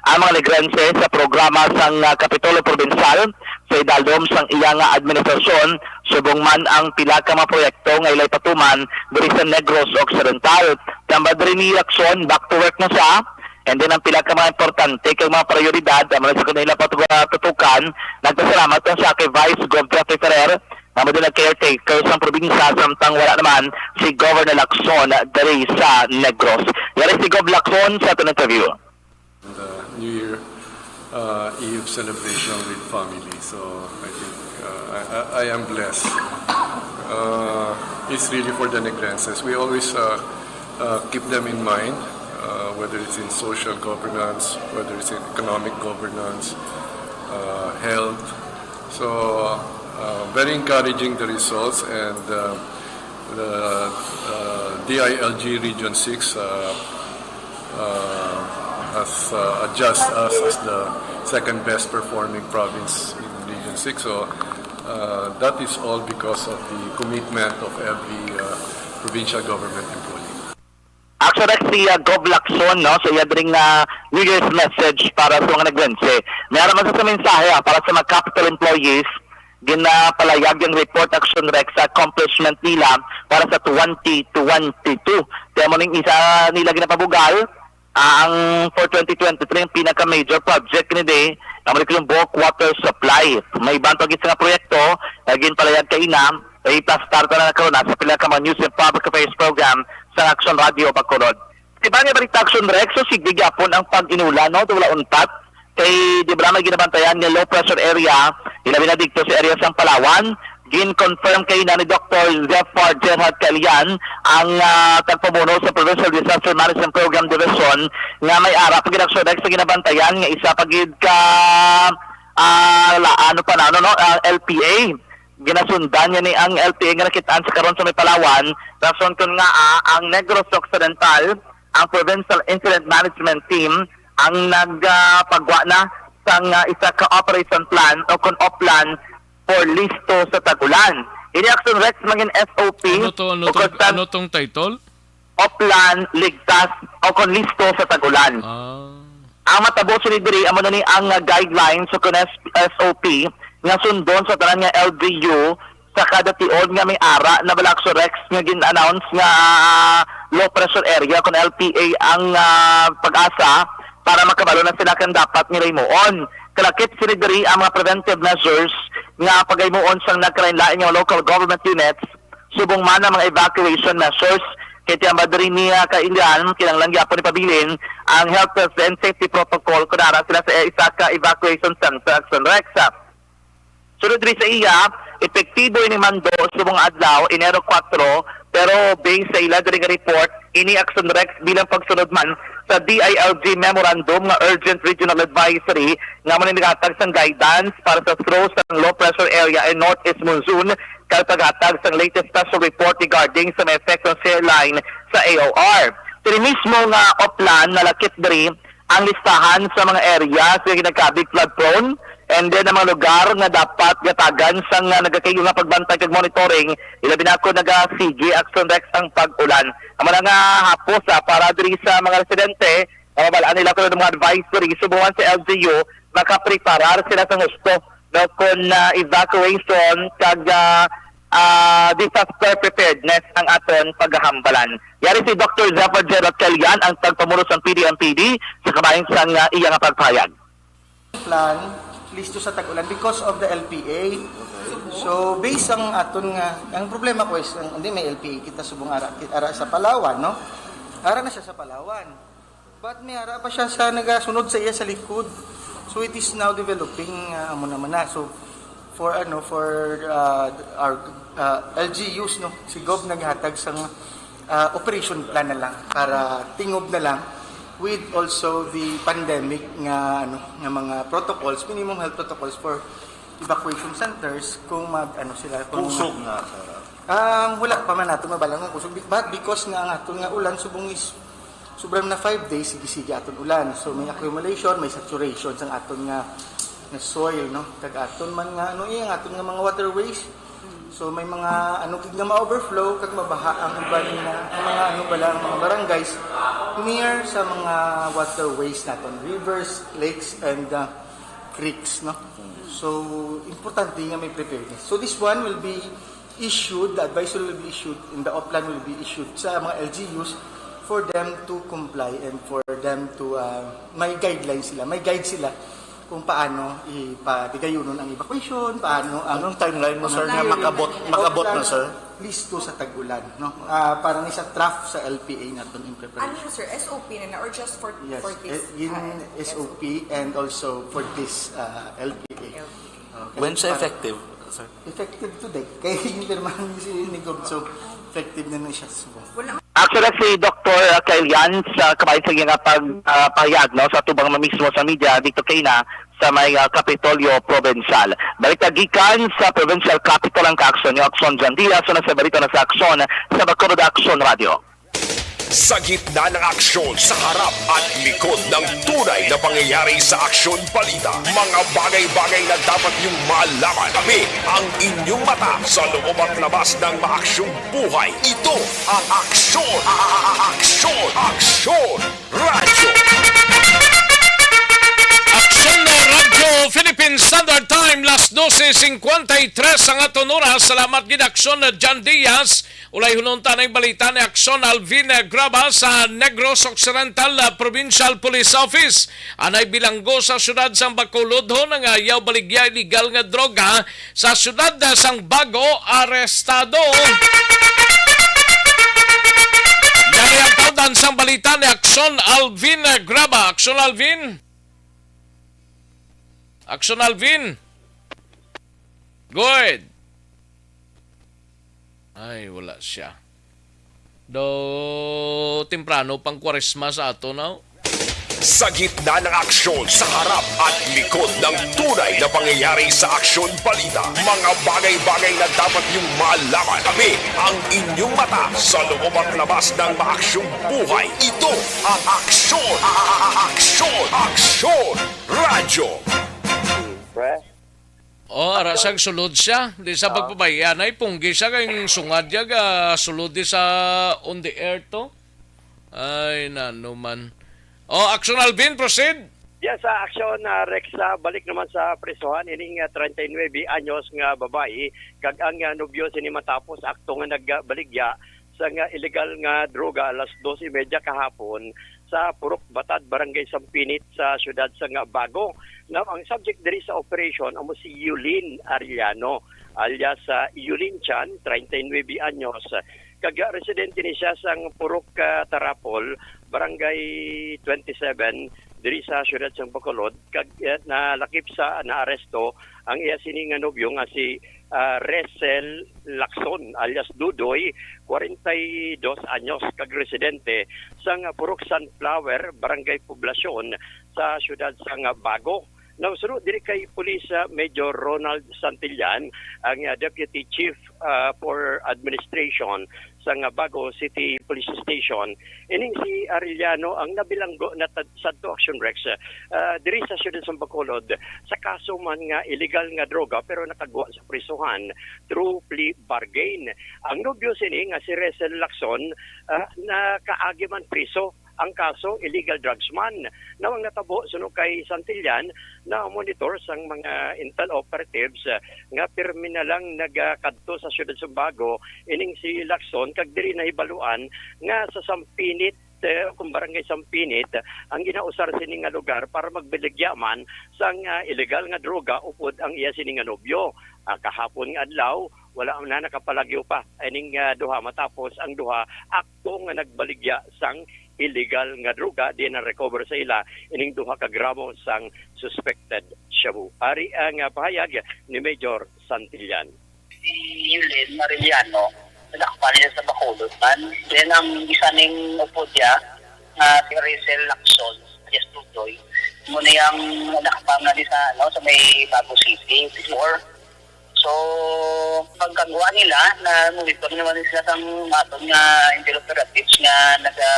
ang mga Negrense sa programa sang, ah, Kapitolyo Provincial sa idalom sang iya nga administrasyon, subong man ang pila ka mga proyekto nga ilay patuman diri sa Negros Occidental. Tambal diri ni Lacson, back to work na siya. And then, ang pila ka mga importante kay mga prioridad, ang mga sa kanila patuga-, tutukan, nagpasalamat ang siya kay Vice Gov Jeffrey Ferrer, nga mo din nag-caretaker sa probinsya, samtang wala naman si Governor Lacson diri sa Negros. Yari si Gov Lacson sa aton interview. The New Year, uh, Eve celebration with family. So, I think, uh, I, I, I am blessed. Uh, it's really for the Negrenses. We always, uh, uh, keep them in mind, uh, whether it's in social governance, whether it's in economic governance, uh, health. So, uh, very encouraging the results, and, uh, the, uh, D I L G Region six, uh, uh, has, uh, adjust us as the second best performing province in Region six. So, uh, that is all because of the commitment of every, uh, provincial government employee. Actually, si, uh, Gov Lacson, no, sa iya dring, uh, New Year's message para sa mga Negrense. May ara man sa mensahe, ah, para sa mga Capitol employees, ginapalayag ang report, Action Rex, sa accomplishment nila para sa twenty twenty-two. Kaya mo ning isa nila ginapabugal, ah, ang for twenty twenty-three, ang pinaka-major project ni day, ang Maliklumbok water supply. May iban pa gid nga proyekto na ginpalayag kaina, ay pastar ta na karon sa pila ka mga News and Public Affairs program sa Action Radio Bacolod. Iban nga balita, Action Rex, so sige gyapon ang pag-inula, no? Wala untat. Kay, di ba, may ginabantayan nga low pressure area, ilabi na dito sa area sang Palawan. Gin-confirm kay na ni Doktor Zephyr Gerhard Calian, ang, ah, tagpamuno sa Provincial Disaster Management Program Division, nga may ara pa gid, Action Rex, sa ginabantayan nga isa pa gid ka, ah, la-, ano pa na, ano, no? Ah, L P A. Ginasundan niya ni ang L T A nga nakit-an sa karon sa may Palawan, rason kon ngaa ang Negros Occidental, ang Provincial Incident Management Team, ang nagpagwa na sang ah, isa ka operation plan o kon oplan for listo sa tag-ulan. Ini aksyon, Rex, mangin S O P Ano to, ano o tong, konstan- ano tong title? Oplan, ligtas, o kon listo sa tag-ulan. Ah. Ang matabo sini diri amo na ni ang ah, guidelines o kon S-, S O P nga sundon sa tanan nga L G U sa kada tion nga may ara na bala, aksyon, Rex, nga gin-announce nga ah, low pressure area kon L P A ang ah, pag-asa para makabalo na sila kang dapat nila himuon. Kalakip sini diri ang mga preventive measures nga paghimuon sang nagkalainlain nga local government units subong man ang mga evacuation measures. Kay tiyan ba diri niya ka Ilian, kinahanglan gyapon ipabilin ang health and safety protocol kon ara sila sa isa ka evacuation center, aksyon, Rex. Sunod diri sa iya, epektibo ini mando subong adlaw, Enero kuwatro, pero based sa ila diri nga report, ini, aksyon, Rex, bilang pagsunod man sa D I L G memorandum nga Urgent Regional Advisory nga man naghatag sang guidance para sa through sang low pressure area and northeast monsoon kag paghatag sang latest special report regarding sa may effect sa line sa A O R. Diri mismo nga oplan nalakip diri ang listahan sa mga areas nga ginakabig flood prone, and then ang mga lugar nga dapat gatagan sang nga nagakaigo nga pagbantay kag monitoring, ilabi na kon nagasige, aksyon, Rex, ang pag-ulan. Amo na nga hapos ah, para diri sa mga residente, nga mabalaan nila kung ano mga advisory subong sa L G U, makapreparar sila sa husto, no, kon ah, evacuation kag ah, ah, disaster preparedness ang aton paghambalan. Yari si Doktor Zephyr Gerald Calian, ang tagpamuno sang P D M P D, sa kabahin sang ah, iya nga pagpahayag. Plan, listo sa tag-ulan because of the L P A. So, based ang aton nga, ang problema ko is, ang, hindi, may L P A kita subong ara, ara sa Palawan, no? Ara na siya sa Palawan. But may ara pa siya sa nagasunod sa iya sa likod. So, it is now developing, ah, amo naman na. So, for, ano, for ah, our ah, L G Us, no, si Gov naghatag sang ah, operation plan na lang para tingob na lang with also the pandemic nga, ano, nga mga protocols, minimum health protocols for evacuation centers kung mag, ano, sila, kung Kusog na, sir. Ang wala pa man nato mabalang nga kusog, but because nga ang aton nga ulan subong is sobra na five days, sige-sige aton ulan. So, may accumulation, may saturation sang aton nga, nga soil, no? Kag aton man nga, ano, iya, ang aton nga mga waterways. So, may mga, ano, gid nga ma-overflow, kag mabaha ang uban nga, ang mga, ano, bala, ang mga barangays near sa mga waterways naton, rivers, lakes, and uh, creeks, no? So, importante nga may preparedness. So, this one will be issued, the advisory will be issued, and the oplan will be issued sa mga L G Us for them to comply and for them to, uh, may guidelines sila, may guide sila kung paano ipatigayunon ang evacuation, paano ang Anong timeline mo, sir, nga makabot, makabot na, sir? Listo sa tag-ulan, no? Ah, para ni sa draft sa L P A naton in Ano preparation. Yun, sir? S O P na na or just for, Yes, for eh, this? Yun, Ah, S O P and also for this, ah, L P A. L P A. Okay. When siya Para effective, sir? Effective today. Kaya yung pirmahan ni si Nigob, so effective na na siya. So, Wala. Actually, si Doktor Kyle Yan sa kabahin sa iyang pag, ah, pahayag, no, sa tubang na mismo sa media dito kay na sa may ah, Kapitolyo Provincial. Balita gikan sa Provincial Capitol ang kaaksyon niyo, Aksyon Jan Diaz, so nasa balita na sa Aksyon sa Bacolod Aksyon Radio. Sa gitna ng aksyon, sa harap at likod ng tunay na pangyayari sa Aksyon Balita, mga bagay-bagay na dapat niyong malaman. Kami ang inyong mata sa loob at labas ng maaksyong buhay. Ito ang Aksyon, a-, a-, a-, Aksyon, Aksyon Radyo. Aksyon na Radyo Philippine Standard Time, las doce cincuenta y tres ang aton oras. Salamat gid, Aksyon na Jan Diaz. Ulay hunonta na yung balita ni Aksyon Alvin Graba sa Negros Occidental, ah, Provincial Police Office. Anay bilanggo sa siyudad sang Bacolod ho nangayaw baligya illegal nga droga sa siyudad sang Bago, arestado. Yari ang tawdan sang balita ni Aksyon Alvin Graba. Aksyon Alvin. Aksyon Alvin. Good. Ay, wala siya. Do temprano pang Kwaresma sa ato, no? Sa gitna ng aksyon, sa harap at likod ng tunay na pangyayari sa Aksyon Balita, mga bagay-bagay na dapat niyong malaman. Kami ang inyong mata sa loob at labas ng maaksyong buhay. Ito ang Aksyon, Aksyon, Aksyon Radyo. Oh, ara sang sulod siya. Di sa pagpabay-an ay punggi siya kay ang sungad niya ga sulod di sa on the air to. Ay, nano man. Oh, Action Alvin, proceed. Yes, sa aksyon, ah, Rex, ah, balik naman sa prisohan ining, ah, treinta y nuebe anyos nga babayi kag ang, ah, nobyo sini matapos akto nga nagbaligya sa nga illegal nga droga alas dos y media kahapon sa Purok Batad, Barangay Sampinit sa siyudad sa nga Bago. Now, ang subject diri sa operation amo si Yulin Arellano, alias, ah, Yulin Chan, treinta y nuebe anyos, kag residente ni siya sang Purok, ah, Tarapol, Barangay twenty-seven, diri sa siyudad sang Bacolod, kag, eh, nalakip sa naaresto ang iya sini nga nobyo nga si, ah, Resel Lacson alias Dudoy, kwarenta y dos anyos, kag residente sang Purok Sunflower, Barangay Poblacion, sa siyudad sang Bago. Now, suno diri kay Police, ah, Major Ronald Santillan, ang, ah, Deputy Chief, ah, for Administration sang Bago City Police Station, ining si Arellano ang nabilanggo na tad-, sadto, Action Rex, ah, diri sa siyudad sa Bacolod sa kaso man nga illegal nga droga pero nakagwa sa prisuhan through plea bargain. Ang nobyo sini nga si Resel Lacson, ah, nakaagi man priso ang kaso, illegal drugs man. Now, ang natabo, suno kay Santillan, na-monitor sang mga intel operatives, ah, nga pirmi na lang nagakadto sa siyudad sa Bago ining si Lacson, kag diri nahibaluan nga sa Sampinit, eh, kung barangay Sampinit, ang ginausar sini nga lugar para magbaligya man sang, ah, illegal nga droga upod ang iya sini nga nobyo. Ah, kahapon nga adlaw, wala na nakapalagyo pa ining, ah, duha matapos ang duha akto nga nagbaligya sang illegal nga droga, di na-recover sa ila ining duha ka gramo sang suspected shabu. Ari ang, ah, pahayag ni Major Santillan. Si Yulin Arellano, nadakpan niya sa Bacolod man. Then ang isa ning upod niya, nga si Rizal Lacson, alias Tutoy, mo na yung nadakpan nga di sa, ano, sa may Bago City before. So, pagkagwa nila, na monitor naman sila sang aton nga intel operatives nga naga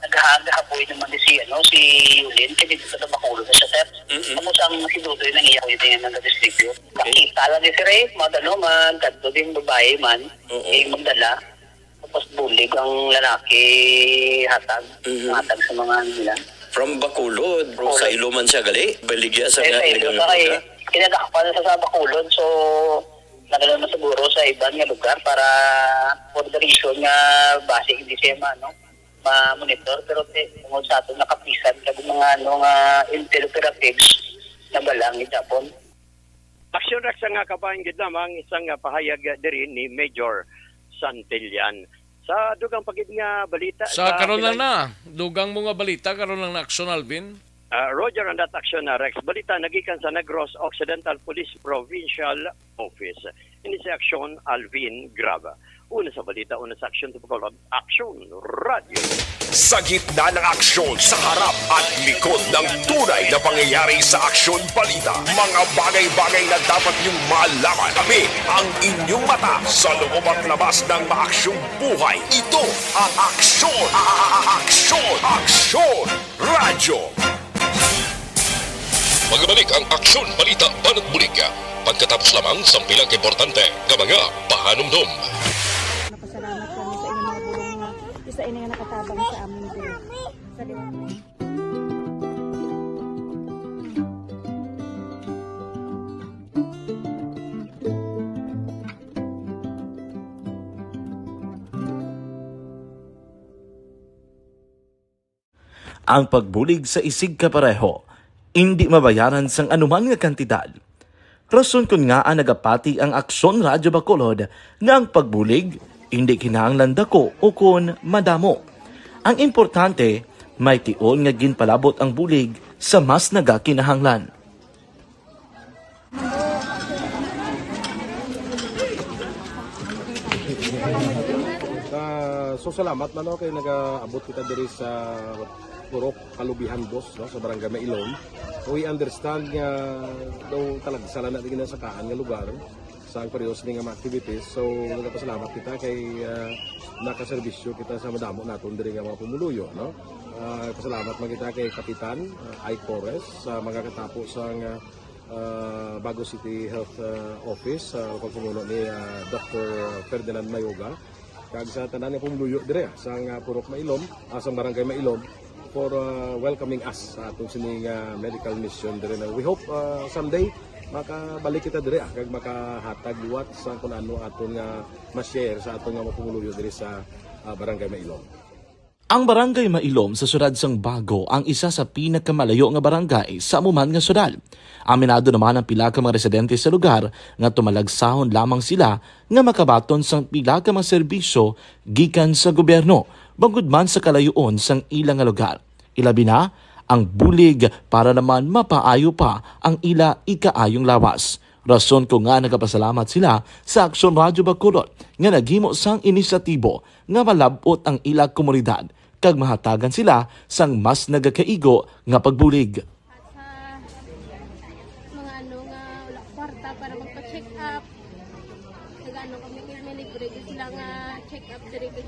naghahapoy naman di si, ano, si Yulin, kay dito sa Bacolod na siya, sir. Mm-mm. Tapos ang si Dudoy nang iya ko yun yung nag-distribute. Okay. Kita lang ni sir eh, magano man, kadto din babae man, Oo. eh, magdala. Tapos bulig ang lalaki, hatag, Mhm. hatag sa mga nila. From Bacolod, bro, sa Iloman siya gali? Baligya sa Eh, nga sa ilo illegal pa kay, droga? kinadakpan sa, sa Bacolod, so, nagala na siguro sa iban nga lugar para for the reason nga basi hindi siya ma-, ano, ma-monitor, pero te, tungod sa aton nakapisan kag mga, ano, nga intel operatives na balang itapon. Aksyon Rex, nga kabahin gid lamang isang, ah, pahayag diri ni Major Santillan. Sa dugang pagid nga balita Sa karon lang pinag- na, dugang mo nga balita, karon lang na, Action Alvin. Ah, Roger, and that action na Rex. Balita nagikan sa Negros Occidental Police Provincial Office. Ini si Action Alvin Graba. Una sa balita, una sa aksyon sa Bacolod, Action Radio. Sa gitna ng aksyon, sa harap at likod ng tunay na pangyayari sa Aksyon Balita, mga bagay-bagay na dapat niyong malaman. Kami ang inyong mata sa loob at labas ng maaksyong buhay. Ito ang Aksyon, Aksyon, Aksyon Radyo. Magbalik ang Aksyon Balita Banat Bulig. Pagkatapos lamang sang pila ka importante nga mga pahanumdom. Napasalamat kami sa inyong mga bulong nga isa ini nga nakatabang sa amin diri. Sa Ang pagbulig sa isigkapareho indi mabayaran sang anuman nga kantidad. Rason kon ngaa nagapati ang Aksyon Radyo Bacolod nga ang pagbulig indi kinahanglan dako ukon madamo. Ang importante, may tion nga ginpalabot ang bulig sa mas nagakinahanglan. Ah, so salamat man, no, kay nagaabot kita diri sa Purok Kalubihan Dos, no, sa Barangay Mailom. We understand nga daw talagsa lang na di ginasakaan nga lugar sa ang periodo sini nga mga activities. So, nagapasalamat kita kay, ah, nakaserbisyo kita sa madamo naton diri nga mga pumuluyo, no? Ah, pasalamat man kita kay Kapitan, ah, Ike Torres, sa mga katapo sa nga, ah, Bago City Health, ah, Office, sa pagpamuno ni, ah, Doctor Ferdinand Mayoga. Kag sa tanan nga pumuluyo dire, ah, sang, ah, Purok Mailom, ah, sang Barangay Mailom, for, ah, welcoming us sa aton sining, ah, medical mission dire na. We hope, ah, someday makabalik kita dire, ah, kag makahatag liwat sa kung ano aton nga ma-share sa aton nga mga pumuluyo dire sa, ah, Barangay Mailom. Ang Barangay Mailom sa siyudad sang Bago ang isa sa pinakamalayo nga barangay sa amo man nga siyudad. Aminado naman ang pila ka mga residente sa lugar nga tumalagsahon lamang sila nga makabaton sang pila ka mga serbisyo gikan sa gobyerno, bangod man sa kalayoon sang ila nga lugar. Ilabi na ang bulig para naman mapaayo pa ang ila ikaayong lawas. Rason ko nga nagapasalamat sila sa Aksyon Radyo Bacolod nga naghimo sang inisyatibo nga malab-ot ang ila komunidad kag mahatagan sila sang mas nagakaigo nga pagbulig. At sa mga ano nga wala kwarta para magpa-check up, nag-ano kami kay may libre gyud sila nga check up diri, kay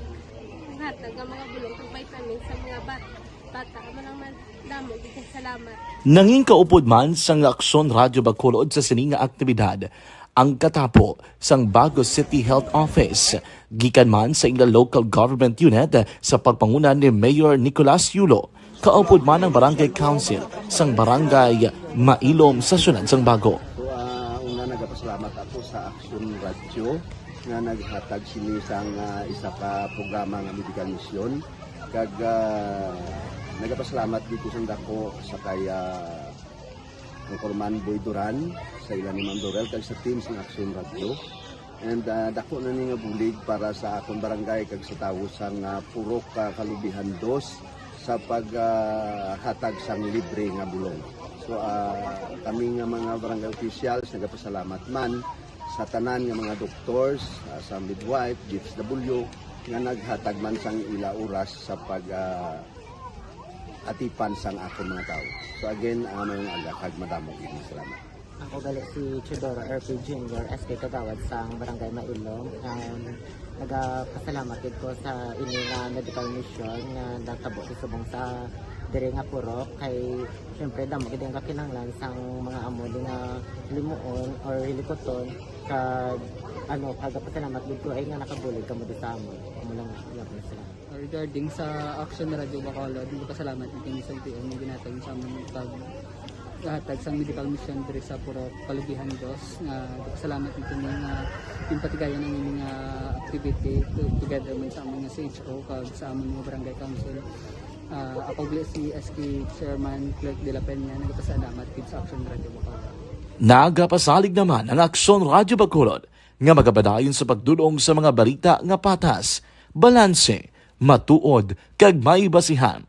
hatag nga mga bulong kag vitamins sa mga ba-, bata. Amo lang man, damo gyud kay salamat. Nangin kaupod man sang Aksyon Radyo Bacolod sa sini nga aktibidad ang katapo sang Bago City Health Office, gikan man sa ila local government unit sa pagpanguna ni Mayor Nicolas Yulo, kaupod man ang Barangay Council sang Barangay Mailom sa siyudad sang Bago. So, ah, una, nagapasalamat ako sa Action Radio nga naghatag sini sang, ah, isa ka programa nga medical mission. Kag, ah, nagapasalamat dito sa dako sa kay, ah, Anchorman Boy Duran, sa ila ni Ma'am Dorel, kag sa team sang Action Radio. And, ah, dako na ni nga bulig para sa akon barangay kag sa tawo sang, ah, Purok, ah, Kalubihan Dos sa pag, ah, hatag sang libre nga bulong. So, ah, kami nga mga barangay officials nagapasalamat man sa tanan nga mga doctors, ah, sa midwife, D S W, nga naghatag man sang ila oras sa pag, ah, atipan sang akon mga tawo. So again, ah, maayong aga kag madamo gid nga salamat. Ako gali si Teodoro R P Junior, S K Kagawad sang Barangay Mailom. Um, nagapasalamat gid ko sa ini nga medical mission nga natabo sa subong sa diri nga purok, kay siyempre damo gid ang kakinahanglan sang mga amo di nga limuon or hilikuton, kag ano, kagapasalamat gid ko ay nga nakabulig kamo di sa amon. Amo lang, yun, salamat. Regarding sa Action Radio Bacolod, nagpasalamat mi kini sa L T O nga ginhatag sa amon pag hatag sang medical mission diri sa Purok Kalubihan Dos. Nga nagpasalamat mi kini nga ginpatigayon ang ining, ah, activity to-, together man sa amon nga C H O kag sa amon nga barangay council. Ah, ako gali si S K Chairman Clerk de la Peña, nagpasalamat gid sa Action Radio Bacolod. Nagapasalig naman ang Aksyon Radio Bacolod nga magapadayon sa pagdul-ong sa mga balita nga patas, balanse, matuod, kag may basihan.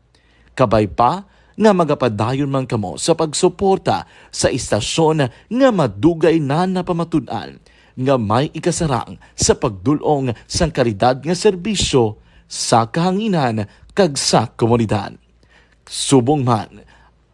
Kabay pa nga magapadayon man kamo sa pagsuporta sa istasyon nga madugay na napamatud-an nga may ikasarang sa pagdul-ong sang kalidad nga serbisyo sa kahanginan kag sa komunidad. Subong man,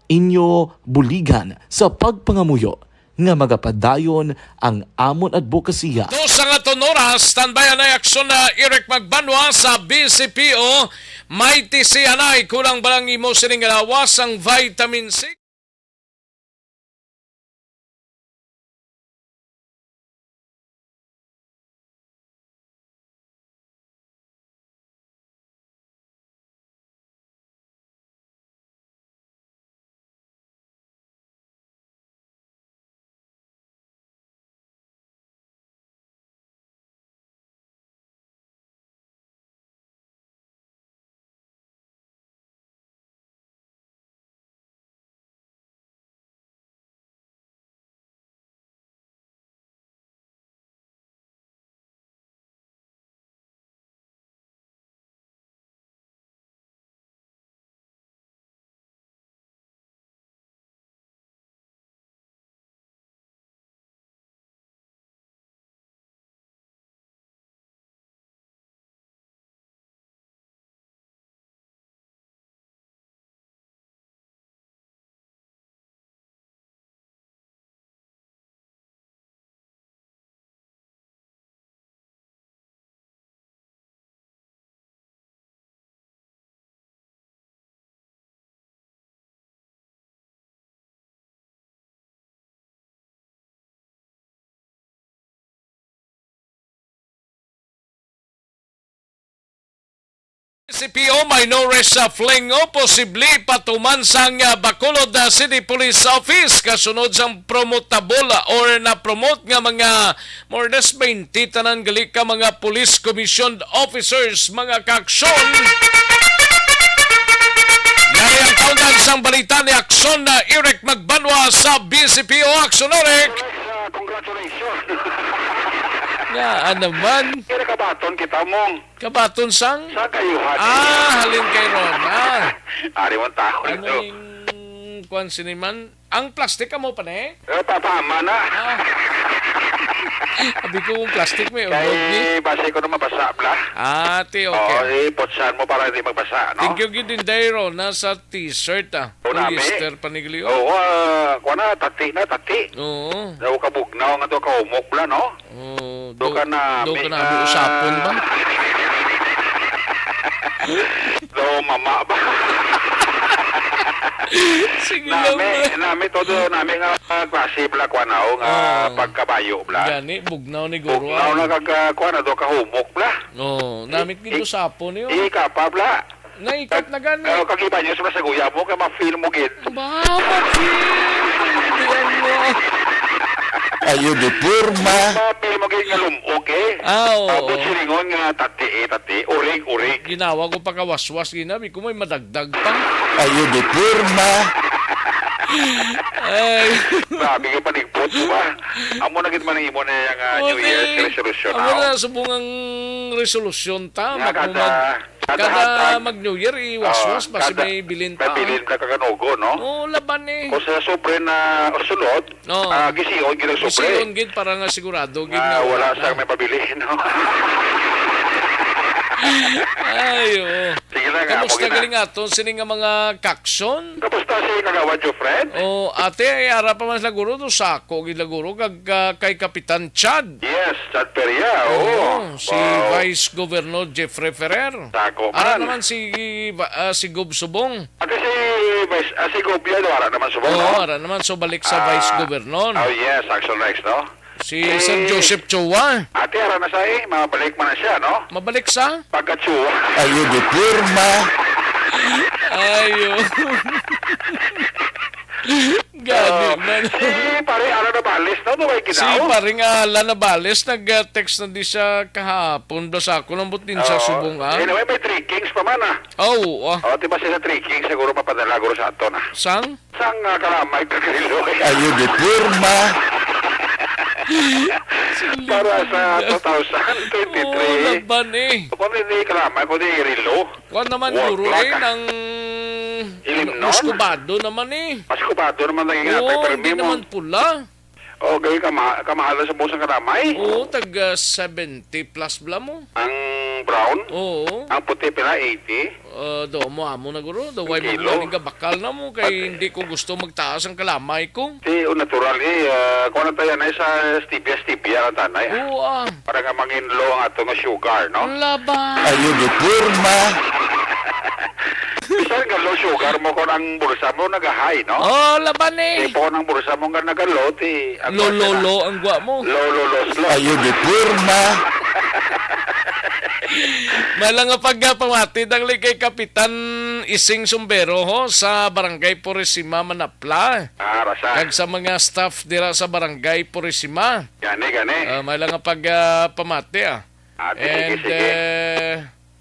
inyo buligan sa pagpangamuyo nga magapadayon ang amon adbokasiya. Dos sa aton oras, standby anay aksyon na Eric Magbanwa sa B C P O. May T C anay, kulang ba lang imo sining lawas ang vitamin C? C P O may no reshuffling o posible patuman sang, ah, Bacolod, ah, City Police Office kasunod sang promotable or na-promote nga mga more or less twenty tanan gali ka mga police commissioned officers, mga kaaksyon. Nari ang kaundan sang balita ni Aksyon na Eric Magbanwa sa B C P O. Aksyon, Eric! Congratulations! Nga naman. Kaya nakabaton kita mong Kabaton sang? Sa kayuhan. Ah, halin kay Ron. Ah. Ari man tao Ano ito. Ning kwan sini man? Ang plastic amo pa ni? Eh, papama na. Ah. Abi ko kung plastic may Kay ulog ni. Basi ko na mabasa, bla. Ah, ti, okay. Oo, iputsan mo para hindi magbasa, no? Thank you, gid, Inday Ron, na sa t-shirt, ah. O, nami. Polyester pa ni Glio. Oo, ah, kuha na, tati na, tati. Oo. Daw kabugnaw nga to, kahumok, bla, no? Oh, Do do, ka na, do mi-, ka na, ah, usapon ba? Do mama ba? Sige lang Nami, ba? nami todo, nami nga, ah, klase bla, kwa na, o, nga Oh. pagkabayo bla. Gani, bugnaw ni Guro, Bugnaw ay. na kag, ah, kwa na, do kahumok bla. Oh, namit gid I-, usapon niyo. Ika pa bla. Naikap na gani. Oh, kag iba niyo sa masaguya mo, kay ma-feel mo gid. Ba, ma-feel. Diyan mo. Ayo di porma. Ma-feel mo gid nga lumok eh. Ah, oo. Abot silingon nga tati eh, tati. Urig, urig. Ginawa ko pagkawaswas, ginabi ko may madagdag pa. Ayo di porma. Ay. Grabe ka panigpot mo ba? Amo na gid man ang imo na yung, ah, Oh, New Year's di. Resolution, Amo ah. na, subong ang resolusyon ta. Nga Mag-, kada mag-, Kada Kada hatag. mag-New Year, iwaswas, Oo, basi kada may bilin may pa, bilin ah. ka kakanugo, no? Oo, laban eh. O sa sobre na, o sulod, Oo. ah, gisiyon gid ang sobre. Gisiyon gid para nga sigurado gid Nga nga wala wala sang na. may mabili, no? Ay, oo. Sige lang, Kamusta amo gid na. galing aton sini nga mga kaksyon? Kamusta si Kagawad Jofred? Oh, ate, ay ara pa man sila guro, do sako gid la guro, kag, ah, kay Kapitan Chad. Yes, Chad Peria, Oo, oo. si Wow. Vice Governor Jeffrey Ferrer. Sako Ara man. naman si, ah, si Gob Subong. Ate, si Vice, ah, si Gob yan, wala naman subong, Oo, no? ara naman. So, balik sa Ah, Vice Governor. oh, yes, Axel Rex, no? Si Si Sir Joseph Chua. Ate, ara na sa eh, mabalik man na siya, no? Mabalik sa? Pagka-Chua. Ayo, di porma. Ayo. Gani Oh, man. si pare Alan Navales, no? Duway Si ginaw? Paring Alan Navales, nag-text na di siya kahapon. Basta ako lang butin sa Oo. subong, ah. Anyway, may three kings pa man, ah. Oh, ah. Oh, di ba siya sa three kings? Siguro mapadala, guro, sa ato na. Sang? Sang, ah, kalamay kag relo, eh. Ayo di porma. Para sa Silinda. two thousand twenty-three. Oh, laban, eh. Kung hindi kalamay, kung hindi relo. Kuwan naman, Work guro, luck, eh, ah. nang Ilimnon? Muscovado naman, eh. Muscovado naman ang Oo, ingatan, pero hindi mimo. naman pula. O, gay kama-, kamahalan sa busang kalamay? Oo, tag, ah, seventy plus bala mo. Ang brown? Oo. Ang puti pila, eighty? Ah, do mo amo na, guro. Do, Ang why mo kilo? galing ka bakal na mo? Kay Pati hindi ko gusto magtaas ang kalamay ko. Di, o, natural, eh. Ah, kuha na tayo na sa stevia, stevia ang tanay, ah. Oo, ah. Para nga mangin low ang ato nga sugar, no? Ang laban. Ayo di porma. Bisan nga low sugar mo, kung ang bulsa mo naga-high, no? Oh, laban eh. Di po kung ang bulsa mo nga naga-low, ti ang Lololo ang gwa mo. Lololo, slow. Ayo di porma. May lang nga pagpamati dang kay Kapitan Ising Sumbero ho sa Barangay Purisima, Manapla. Ah, rasa. Kag sa mga staff dira sa Barangay Purisima. Gani, gani. Ah, may lang nga pag, ah, pamati, ah. Ah, sige, And, sige. eh,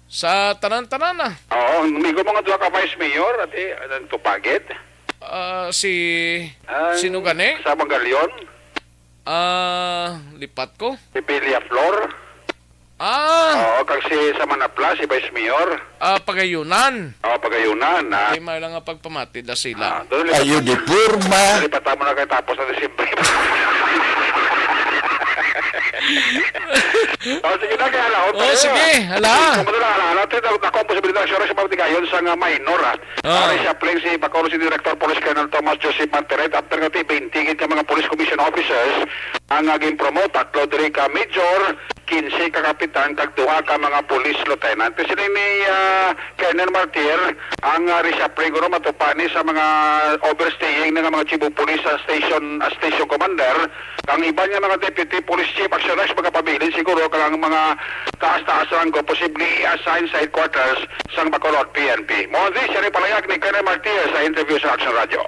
sa tanan-tanan, ah. Oo, amigo, mga duha ka vice mayor, ati, anong tupagit? Ah, si, Ang sino gani? Sa Magalion? Ah, lipat ko. Si Pelia Flor? Ah! Oo, kag si sa Manapla, si Vice Mayor. Ah, Pagayunan. Oo, Pagayunan, ah. Okay, may lang nga pagpamati da sila. Ah, doon ulit. Ayo di porma. Lipatan mo na kay tapos na Disyembre. Oh, sige na, kaya ala, Oh, okay. sige, ala. Kung madala, ala, ala, ito, ako ang posibilidad, sure, sa mga tigayon sa nga minor, ah. Ah. Ari siya, plain si Bacolod City Director Police Colonel Thomas Joseph Marteret, after nga ti, twenty gid ka mga police commission officers, Ang, ah, gin-promote, tatlo diri ka major, quince ka kapitan, kag duha ka mga police lieutenant. Kay siling ni, ah, Colonel Martir, ang, ah, reshuffling kuno matupa ni sa mga overstaying na nga mga chief of police sa station, ah, station commander. Ang iban nga mga deputy police chief, action next, magapabilin siguro, kag ang mga taas-taas ranggo posible i-assign sa headquarters sang Bacolod P N P. Mao ni siya ni palayag ni Colonel Martir sa interview sa Action Radio.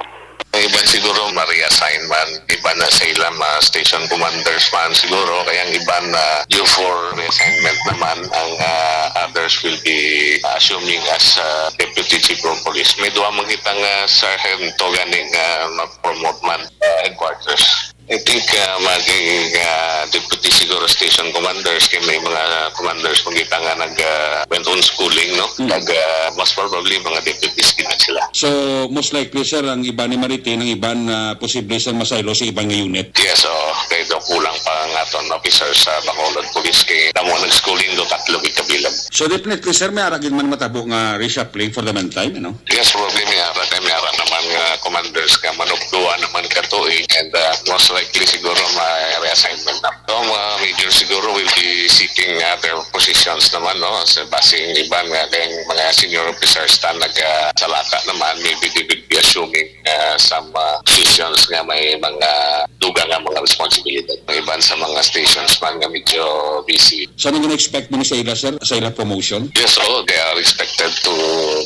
Ang iban siguro ma-reassign man, iban na sa ilang mga station commanders man siguro, kaya ang iban na due for reassignment naman, ang, ah, others will be assuming as, ah, deputy chief of police. May duha man kita nga sargento gani nga ma-promote man sa headquarters. I think, ah, maging, ah, deputy siguro station commanders, kay may mga commanders man kita nga nag, ah, went on schooling, no? Mm. Kag, ah, most probably, mga deputies gid na sila. So, most likely, sir, ang iban ni ma-retain, ang iban, ah, posible siyang masaylo sa iban nga unit? Yes, oo. Kay daw kulang pa ang aton officers sa Bacolod Police, kay damo nag-schooling do, tatlo gid kabilang. So, definitely, sir, may ara gid man matabo nga reshuffling for the meantime, you know? Yes, probably may ara, kay may ara naman nga commanders nga manugduan naman ka tuig, and, uh, most likely siguro may reassignment na. So, ang mga major siguro will be seeking other positions naman, no? Sa basing iban nga kay mga senior officers ta nagasalaka naman, maybe they will be assuming, uh, some, uh, positions nga may mga dugang nga mga responsibility. May iban sa mga stations man nga medyo busy. So, ano gina-expect mo ni sa ila, sir, sa ila promotion? Yes, oo, they are expected to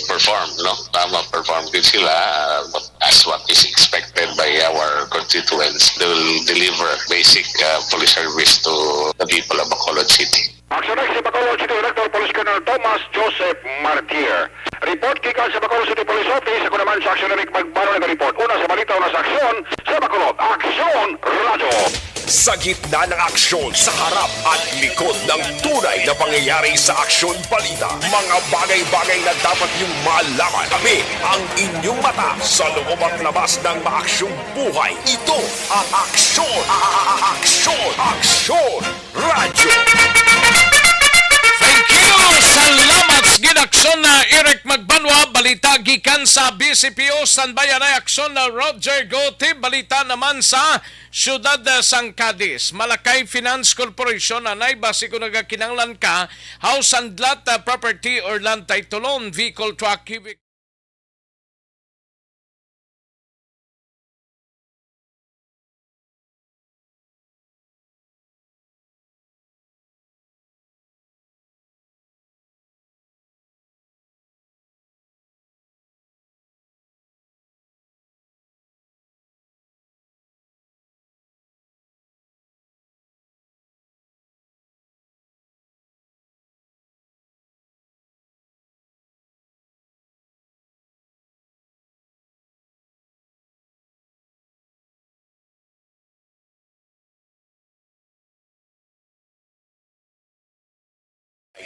perform, no? Tama, perform din sila, uh, but as what is expected by our constituents, they will deliver basic, uh, police service to the people of Bacolod City. Action next, si Bacolod City Director Police Colonel Thomas Joseph Martir. Report gikan sa Bacolod City Police Office. Ako naman sa Action Eric Magbano naga-report. Una sa balita, una sa aksyon, sa Bacolod, Aksyon Radyo. Sa gitna ng aksyon, sa harap at likod ng tunay na pangyayari sa Aksyon Balita, mga bagay-bagay na dapat niyong malaman. Kami ang inyong mata sa loob at labas ng maaksyong buhay. Ito ang Aksyon, a-, a-, a-, Aksyon, Aksyon Radyo. Thank you! Salamat sa ginaksyon na Eric Magbanwa. Balita gikan sa B C P O. Standby anay aksyon na Roger Gotib. Balita naman sa siyudad, ah, sang Cadiz. Malacay Finance Corporation, anay basi kung nagakinahanglan ka, house and lot, ah, property or land title loan, vehicle, truck, heavy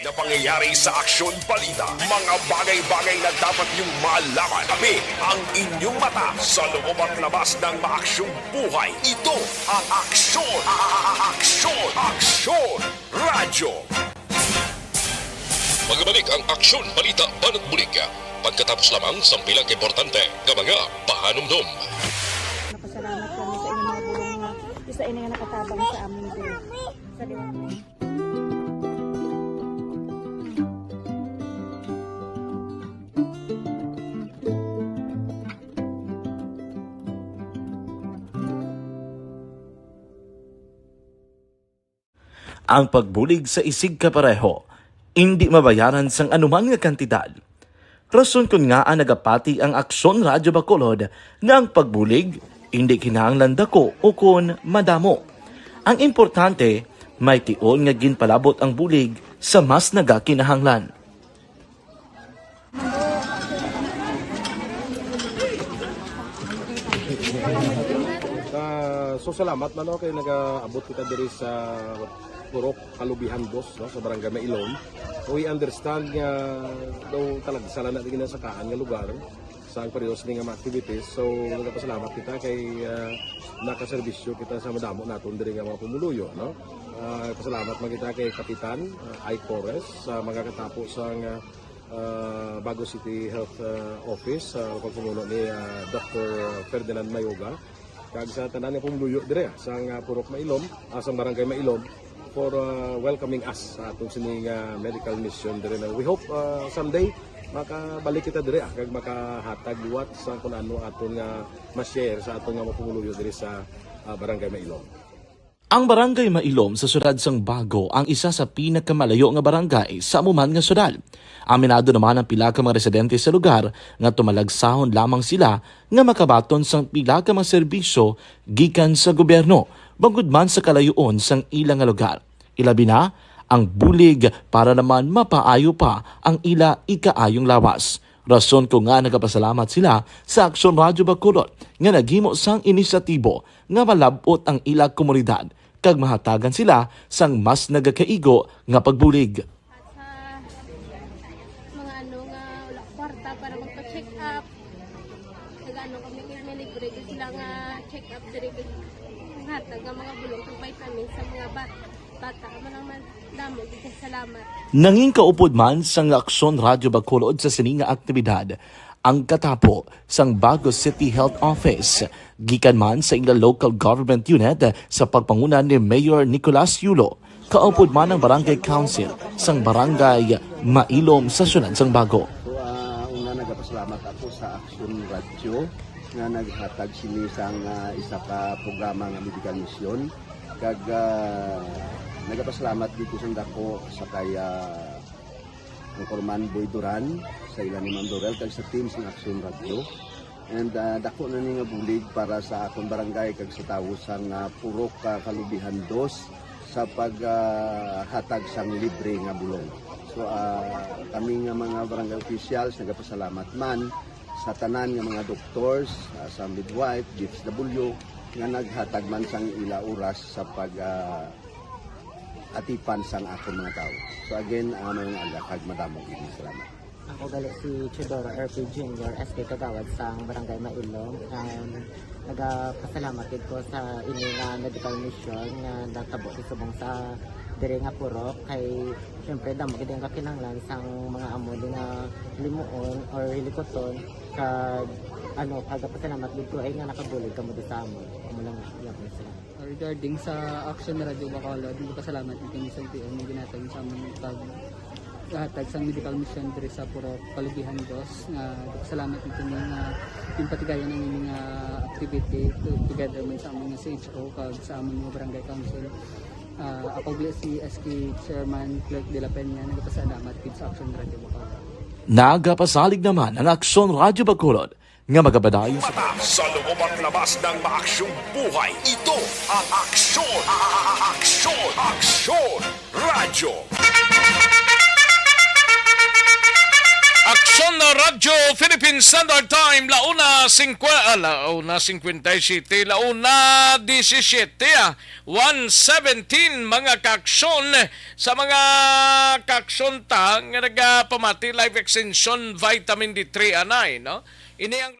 na pangyayari sa Aksyon Balita. Mga bagay-bagay na dapat niyong malaman. Kami ang inyong mata sa loob at labas ng maaksyong buhay. Ito ang Aksyon, a-, a-, a-, Aksyon, Aksyon Radyo. Magbalik ang Aksyon Balita Banat Bulig pagkatapos lamang sang pila ka importante nga mga pahanumdom. Napasalamat kami sa inyong mga bulong nga isa ini nga nakatabang sa amin diri. Sa Ang pagbulig sa isigkapareho indi mabayaran sang anuman nga kantidad. Rason kon ngaa nagapati ang Aksyon Radyo Bacolod nga ang pagbulig indi kinahanglan dako ukon madamo. Ang importante, may tion nga ginpalabot ang bulig sa mas nagakinahanglan. Ah, so salamat man, no, kay nagaabot kita diri sa Purok Kalubihan Dos, no, sa Barangay Mailon. We understand nga daw talagsa lang na ginasakaan nga lugar sa ang parehas ni nga mga activities. So, nagapasalamat kita kay, ah, nakaserbisyo kita sa madamo naton diri nga mga pumuluyo, no? Ah, pasalamat man kita kay Kapitan, ah, Ike Torres sa mga katapo sa nga, ah, Bago City Health, ah, Office, sa pagpamuno ni, ah, Doctor Ferdinand Mayoga. Kag sa tanan nga pumuluyo dire, ah, sang, ah, Purok Mailom, ah, sang Barangay Mailom, for, ah, welcoming us sa atong sining, ah, medical mission dire na. We hope, ah, someday makabalik kita dire, ah, kag makahatag liwat sa kung ano aton nga ma-share sa aton nga mga pumuluyo dire sa, ah, Barangay Mailom. Ang Barangay Mailom sa siyudad sang Bago ang isa sa pinakamalayo nga barangay sa amo man nga siyudad. Aminado naman ang pila ka mga residente sa lugar nga tumalagsahon lamang sila nga makabaton sang pila ka mga serbisyo gikan sa gobyerno, bangod man sa kalayoon sang ila nga lugar. Ilabi na ang bulig para naman mapaayo pa ang ila ikaayong lawas. Rason ko nga nagapasalamat sila sa Aksyon Radyo Bacolod nga naghimo sang inisyatibo nga malab-ot ang ila komunidad kag mahatagan sila sang mas nagakaigo nga pagbulig. At sa mga ano nga wala kwarta para magpa-check up, nag-ano kami, may libre gyud sila nga check up diri, kag hatag nga mga bulong kag vitamins sa mga ba-, bata. Amo lang man, damo gyud kay salamat. Nangin kaupod man sang Aksyon Radyo Bacolod sa sini nga aktibidad ang katapo sang Bago City Health Office, gikan man sa ila local government unit sa pagpanguna ni Mayor Nicolas Yulo, kaupod man ang Barangay Council sang Barangay Mailom sa siyudad sang Bago. So, ah, una, nagapasalamat ako sa Aksyon Radyo nga naghatag sini sang, ah, isa ka programa nga medical mission. Kag, ah, nagapasalamat dito sa dako sa kay, ah, Anchorman Boy Duran, sa ila ni Ma'am Dorel, kag sa team sang Aksyon Radyo. And, ah, dako na ni nga bulig para sa akon barangay kag sa tawo sang, ah, Purok, ah, Kalubihan Dos sa pag, ah, hatag sang libre nga bulong. So, ah, kami nga mga barangay officials nagapasalamat man sa tanan nga mga doctors, ah, sa midwife, D S W, nga naghatag man sang ila oras sa pag, ah, atipan sang akon mga tawo. So again, ah, maayong aga kag madamo gid nga salamat. Ako gali si Teodoro R P Junior, S K Kagawad sang Barangay Mailom. Um, nagapasalamat gid ko sa ini nga medical mission nga natabo sa subong sa diri nga purok, kay syempre damo gid ang kakinahanglan sang mga amo di nga limuon or hilikuton, kag ano, nagapasalamat gid ko ay nga nakabulig kamo di sa amon. Amo lang gyapon sila. Regarding sa Action Radio Bacolod, nagpasalamat gid kami sa L T O nga ginhatag sa amon pag hatag sang medical mission diri sa Purok Kalubihan Dos. Nga nagpasalamat gid kami nga ginpatigayon ang ining, ah, activity to-, together man sa amon nga C H O kag sa amon nga barangay council. Ah, ako gali si S K Chairman Clerk de la Peña, nagpasalamat gid sa Action Radio Bacolod. Nagapasalig naman ang Aksyon Radio Bacolod nga magapadayon sa Mata sa loob at labas ng maaksyong buhay. Ito ang Aksyon, a-, a-, a-, Aksyon, Aksyon Radyo. Aksyon na Radyo Philippine Standard Time, la una singkwe-, ah, la una cincuenta y siete, la una diecisiete, ah, one seventeen, mga kaaksyon, sa mga kaaksyon ta nga nagapamati life extension vitamin D three anay, no? Ini ang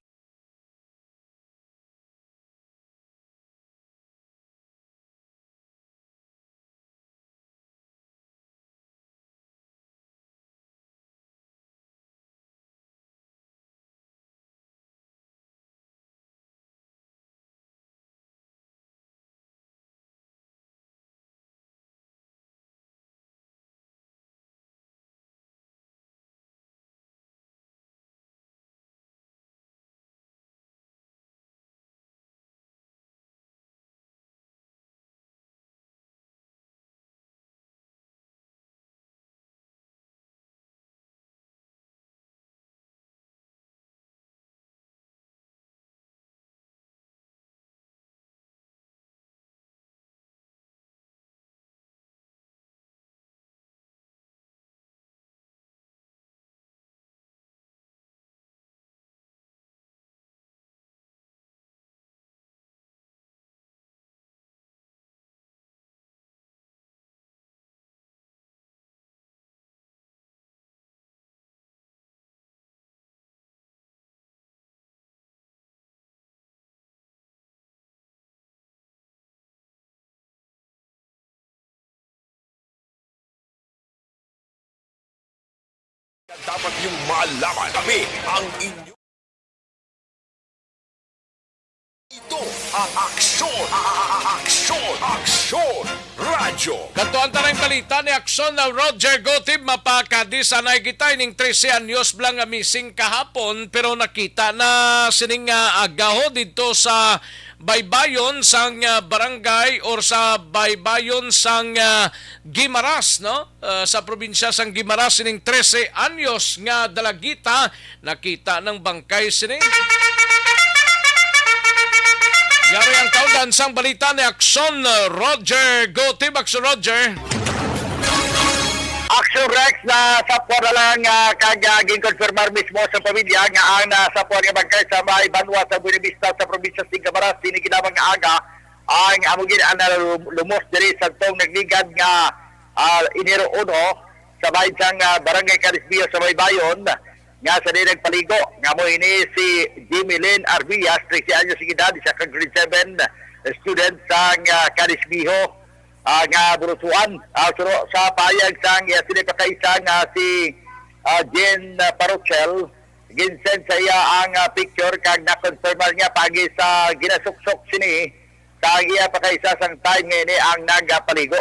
Dapat niyong malaman, kami ang inyo. Ito ang Radyo. Kadto ang tanang balita ni Aksyon na Roger Gotib, mapakadi sanay kita ining trese anyos bala nga missing kahapon, pero nakita na sining, ah, agaho didto sa baybayon sang, ah, barangay or sa baybayon sang, ah, Guimaras, no? Ah, sa probinsya sang Guimaras, sining trese anyos nga dalagita, nakita ang bangkay sini. Yari ang kaundan sang balita ni Aksyon, uh, Roger Gotib. Aksyon, Roger. Action Rex, nasapwan na lang, ah, kag, ah, ginkonfirmar mismo sa pamilya nga ang nasapwan nga bangkay sa may banwa sa Buenavista sa probinsya sa Guimaras, sini ginamang nga aga ang amo gid ang nalum-, lumos diri sa tong nagligad nga, ah, Enero uno sa bahin sang, ah, Barangay Cadiz Viejo sa Baybayon nga sa di nagpaligo. Nga mo ini si Jimmy Lynn Arbias, trese anyos ang edad, isa ka grade seven student sang, ah, Cadiz Viejo, ah, nga Burusuan. Ah, suno sa pahayag sang iya sini pakaisa nga si, ah, Jen, ah, Parochel, ginsend sa iya ang, ah, picture kag na-confirm niya paagi sa ginasuksok sini sa iya pakaisa sang time nga ini ang nagapaligo.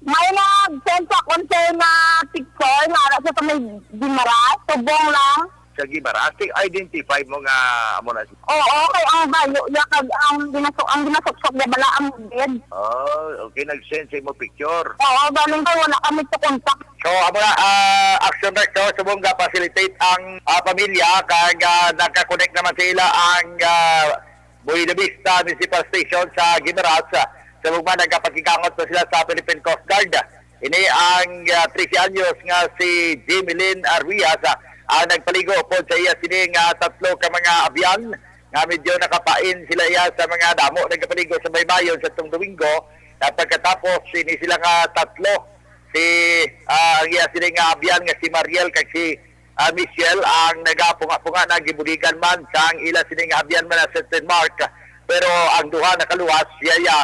May nag-send sa akon, sir, nga picture nga ara sa may Guimaras, subong lang. Sa Guimaras, ti-, identify mo nga amo na si Oo, kay ang bayo ya kag ang ginasu-, ang ginasuksok niya bala ang bed. Oh, okay, nag-send sa imo picture. Oo, galing kay wala kami sa contact. So, amo na, ah, Action Rex, so, subong ga-facilitate ang, ah, pamilya kag, ah, nagka-connect naman sa ila ang, ah, Buenavista Municipal Station sa Guimaras. Sa ugma, nagapakig-angot pa sila sa Philippine Coast Guard. Ini ang, ah, trese anyos nga si Jimilyn Arbias, ah, ang nagpaligo upod sa iya sini nga tatlo ka mga abyan nga medyo nakapain sila iya sa mga damo nagapaligo sa baybayon sa tong Domingo. At pagkatapos, ini sila nga tatlo, si, ah, ang iya sini nga abyan nga si Mariel kag si ah, Michelle, ang nagapunga-punga na gibuligan man sang ila sini nga abyan man na certain mark. Pero ang duha nakaluwas, siya, ya,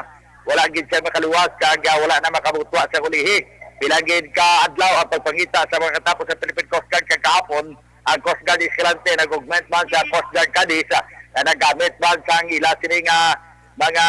wala gid siya makaluwas kag, ah, wala na makabutwa sa ulihi. Pila gid ka adlaw ang pagpangita sa mga katapos sa Philippine Coast Guard kag kahapon, ang Coast Guard Escalante nag-augment man sa Coast Guard Cadiz, ah, nga nagamit man sang ila sini nga mga,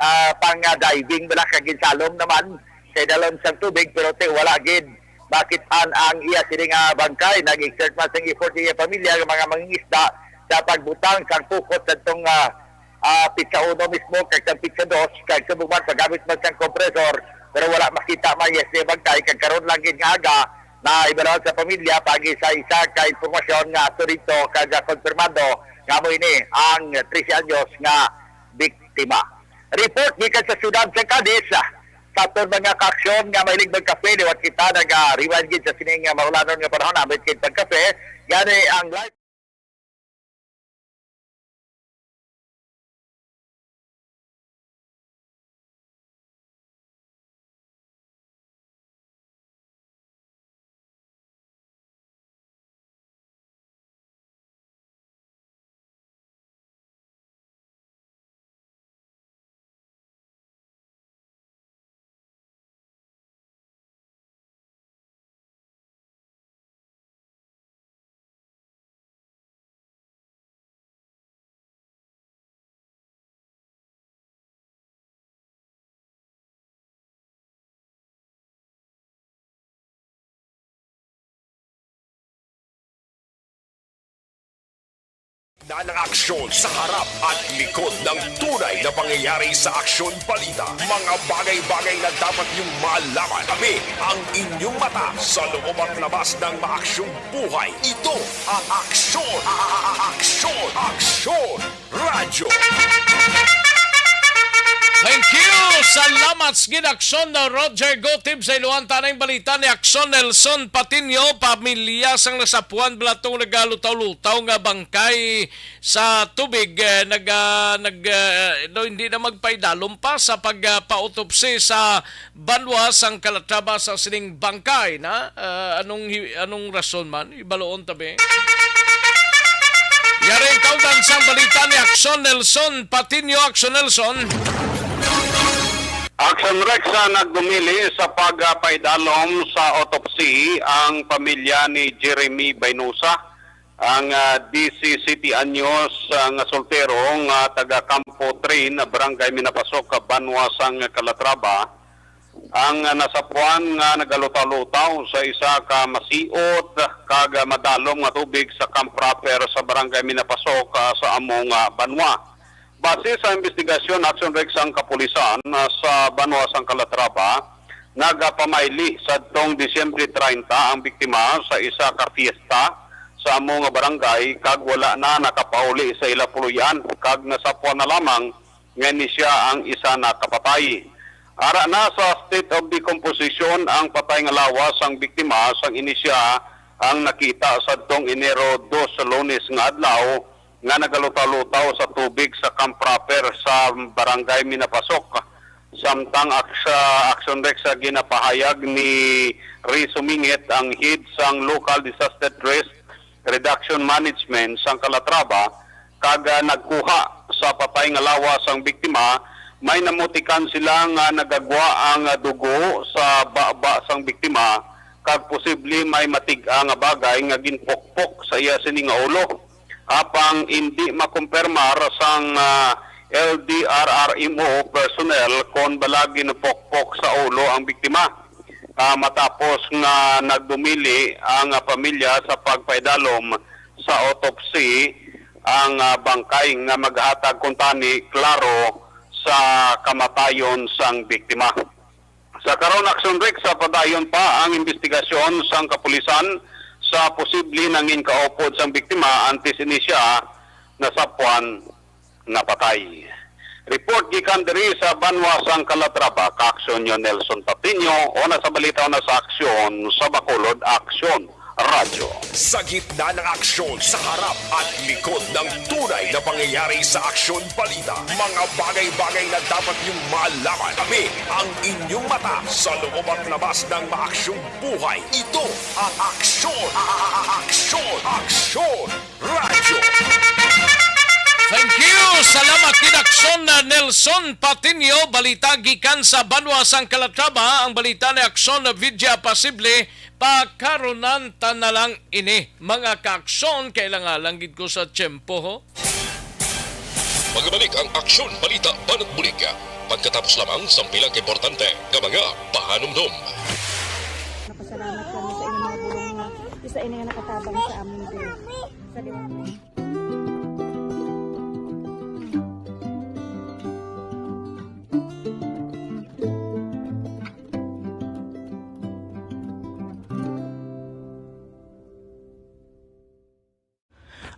ah, pang, ah, diving bala kag ginsalom naman sa idalom sang tubig, pero ti wala gid makit-an ang iya sini nga bangkay. Nag-exert man sang effort iya pamilya nga mga mangingisda sa pagbutang sang pukot sadtong, ah, ah, pitsa uno mismo kag sang pitsa dos, kag subong man paggamit man sang kompresor, pero wala makita man iya sini bangkay. Kag karon lang gid nga aga, nahibaloan sa pamilya paagi sa isa ka impormasyon nga ato dito kag, ah, konfirmado nga amo ini ang trese anyos nga biktima. Report gikan sa siyudad sa Cadiz, ah, sa aton mga kaaksyon nga mahilig magkape, liwat kita naga-rewind gid sa sining, ah, maulanon nga panahon, ambit gid pagkape. Gani ang live. Na ng aksyon sa harap at likod ng tunay na pangyayari sa Aksyon Balita. Mga bagay-bagay na dapat niyong malaman. Kami ang inyong mata sa loob at labas ng maaksyong buhay. Ito ang Aksyon, Aksyon, Aksyon Radyo. Thank you! Salamat sa gid, Aksyon na Roger Gotib sa iluhan tanang balita ni Aksyon Nelson Patiño, pamilya sang nasapuan bala tong nagalutaw-lutaw nga bangkay sa tubig, eh, nag, ah, nag, ah, no, hindi na magpaidalom pa sa pagpautopsi sa banwa sang Calatrava sa sining bangkay na, ah, anong hi-, anong rason man? Ibaloon tabi. Yari ang kaundan sang balita ni Aksyon Nelson Patiño. Aksyon Nelson. Aksyon Rex, ah, nagdumili sa pagpaidalom sa autopsy ang pamilya ni Jeremy Baynosa, ang, ah, disisete anyos, ah, nga soltero nga taga Campo Train, Barangay Minapasok, Banwa sang Calatrava. Ang, ah, nasapuan nga nagalutaw-lutaw sa isa ka masiot kag, ah, madalom nga tubig sa Camp Proper sa Barangay Minapasok, ah, sa amo nga banwa. Base sa investigasyon, Action Reg sang kapulisan, ah, sa banwa sang Calatrava, nagapamaili sadtong Disyembre treinta ang biktima sa isa ka fiesta sa amo nga barangay kag wala na nakapauli sa ila puloy-an kag nasapuan na lamang nga ini sia ang isa na kapatay. Ara na sa state of decomposition ang patay nga lawas sang biktima sang ini sia ang nakita sadtong Enero dos, Lunes nga adlaw, nga nagalutaw-lutaw sa tubig sa Camp Proper sa Barangay Minapasok. Samtang ak-, sa Action Reg sa ginapahayag ni Ray Sumingit, ang head sang Local Disaster Risk Reduction Management sang Calatrava, kag, ah, nagkuha sa patay nga lawas sang biktima, may namutikan sila nga nagagwa ang, ah, dugo sa baba sang biktima, kag posible may matig-a nga bagay nga ginpukpok sa iya sini nga ulo. Apang indi makumpirmar sang, ah, L D R R M O personnel kon bala ginpukpok sa ulo ang biktima. Ah, matapos nga nagdumili ang, ah, pamilya sa pagpaidalom sa autopsy ang, ah, bangkay nga maghatag kuntani klaro sa kamatayon sang biktima. Sa karon, Action Reg, sa padayon pa ang investigasyon sang kapulisan sa posible nangin kaupod sang biktima antes ini sia nasapuan nga patay. Report gikan diri sa banwa sang Calatrava, ka-aksyon nyo Nelson Patiño, una sa balita, una sa aksyon, sa Bacolod Aksyon Radyo. Sa gitna ng aksyon, sa harap at likod ng tunay na pangyayari sa Aksyon Balita, mga bagay-bagay na dapat niyong malaman. Kami ang inyong mata sa loob at labas ng maaksyong buhay. Ito ang Aksyon, a-, a-, a-, Aksyon, Aksyon Radyo. Thank you. Salamat gid, Aksyon na Nelson Patiño. Balita gikan sa banwa sang Calatrava. Ang balita ni Aksyon na Vidya Pasible. Pakarunan ta na lang ini, mga kaaksyon, kay langalang gid ko sa tiyempo, ho. Magbalik ang Aksyon Balita Banat Bulig pagkatapos lamang sang pila ka importante nga mga pahanumdom. Napasalamat kami sa inyong mga bulong nga isa ini nga nakatabang sa amin din. Sa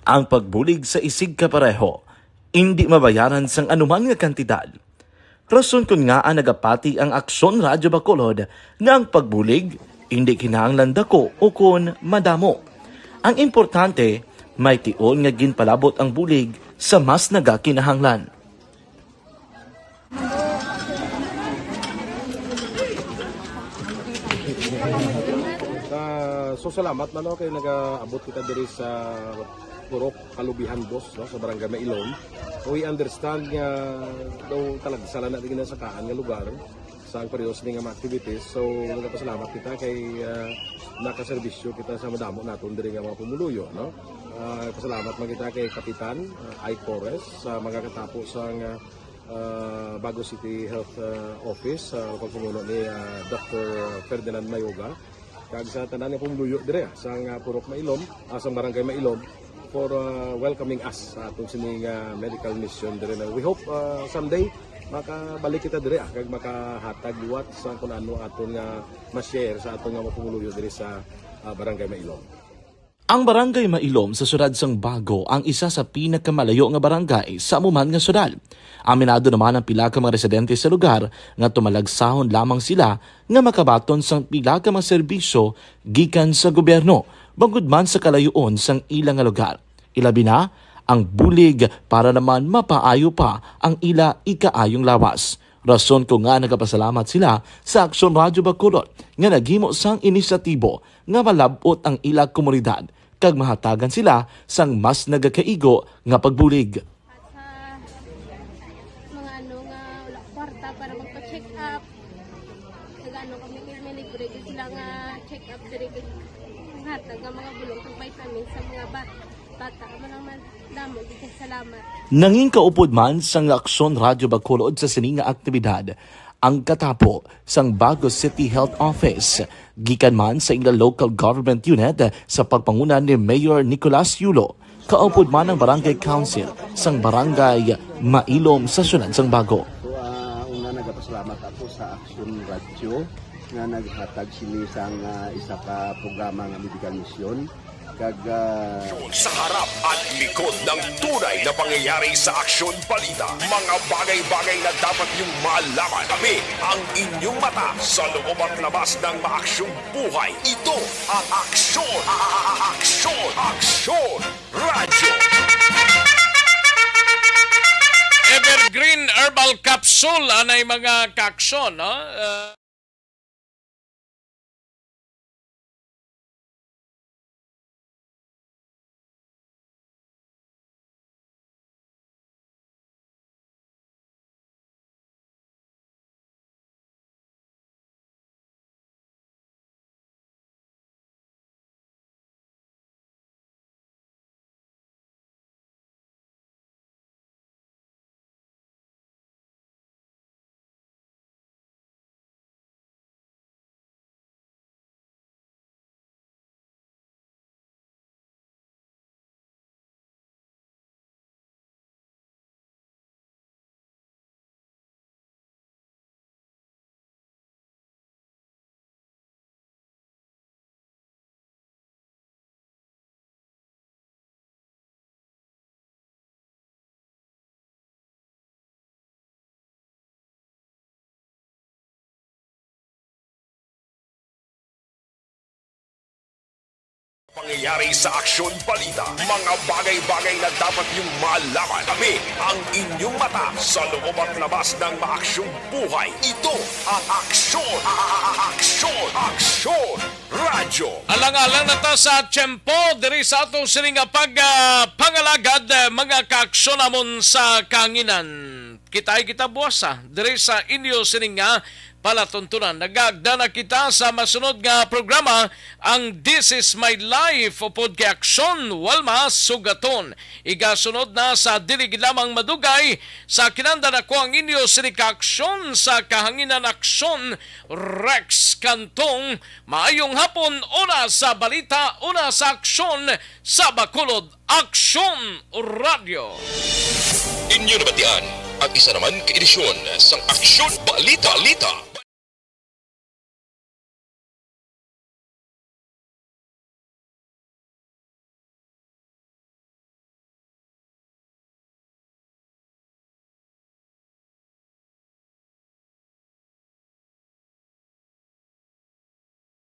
Ang pagbulig sa isigkapareho indi mabayaran sang anuman nga kantidad. Rason kon ngaa nagapati ang Aksyon Radyo Bacolod nga ang pagbulig indi kinahanglan dako ukon madamo. Ang importante, may tion nga ginpalabot ang bulig sa mas nagakinahanglan. Ah, so salamat man, no, kay nagaabot kita diri sa Purok Kalubihan Dos, no, sa Barangay Mailom. We understand nga daw talagsa lang na din sa kaan nga lugar sa ang pareho sini nga mga activities. So, nagapasalamat kita kay, ah, nakaserbisyo kita sa madamo naton diri nga mga pumuluyo, no? Ah, pasalamat man kita kay Kapitan, ah, Ike Torres, sa mga katapo sang, ah, ah, Bago City Health, ah, Office, sa pagpamuno ni, ah, Doctor Ferdinand Mayoga. Kag sa tanan nga pumuluyo diri, ah, sang, ah, Purok Mailom, ah, sang Barangay Mailom, for, ah, welcoming us sa atong sining, ah, medical mission diri na. We hope, ah, someday makabalik kita diri, ah, kag makahatag liwat sa kung ano aton nga ma-share sa aton nga mga pumuluyo diri sa, ah, Barangay Mailom. Ang Barangay Mailom sa siyudad sang Bago ang isa sa pinakamalayo nga barangay sa amo man nga siyudad. Aminado naman ang pila ka mga residente sa lugar nga tumalagsahon lamang sila nga makabaton sang pila ka mga serbisyo gikan sa gobyerno, bangod man sa kalayoon sang ila nga lugar. Ilabi na ang bulig para naman mapaayo pa ang ila ikaayong lawas. Rason ko nga nagapasalamat sila sa Aksyon Radyo Bacolod nga naghimo sang inisyatibo nga malab-ot ang ila komunidad kag mahatagan sila sang mas nagakaigo nga pagbulig. At sa mga ano nga wala kwarta para magpa-check up, nag-ano kami kay may libre gyud sila nga check up diri, kay hatag nga mga bulong kag vitamin sa mga bat-, bata. Amo lang man, damo gyud kay salamat. Nangin kaupod man sang Aksyon Radyo Bacolod sa sini nga aktibidad ang katapo sang Bago City Health Office, gikan man sa ila local government unit sa pagpanguna ni Mayor Nicolas Yulo, kaupod man ang Barangay Council sang Barangay Mailom sa siyudad sang Bago. So, ah, una, nagapasalamat ako sa Action Radio nga naghatag sini sang, ah, isa ka programa nga medical mission. Kag, ah, Sa harap at likod ng tunay na pangyayari sa Aksyon Balita, mga bagay-bagay na dapat niyong malaman. Kami ang inyong mata sa loob at labas ng maaksyong buhay. Ito ang Aksyon, Aksyon, Aksyon Radyo. Evergreen Herbal Capsule, anay mga kaaksyon, no? Uh, Pangyayari sa Aksyon Balita, mga bagay-bagay na dapat niyong malaman. Kami ang inyong mata sa loob at labas ng maaksyong buhay. Ito ang Aksyon, Aksyon, Aksyon Radyo. Alang-alang na ta sa tiyempo diri sa atong sini nga pag, ah, pangalagad, ah, mga kaaksyon namon sa kahanginan. Kita ay kita buwasa diri sa inyo sini nga palatuntunan. Nagaagda na kita sa masunod nga programa, ang This Is My Life, upod kay Aksyon Walma Sugaton. Igasunod na sa dili gid lamang madugay, sa kinandan ako ang inyo sini ka aksyon sa kahanginan, Aksyon Rex Cantong. Maayong hapon, una sa balita, una sa aksyon, sa Bacolod Aksyon Radyo. Inyo nabatian ang isa naman ka edisyon sang Aksyon Balita. Balita.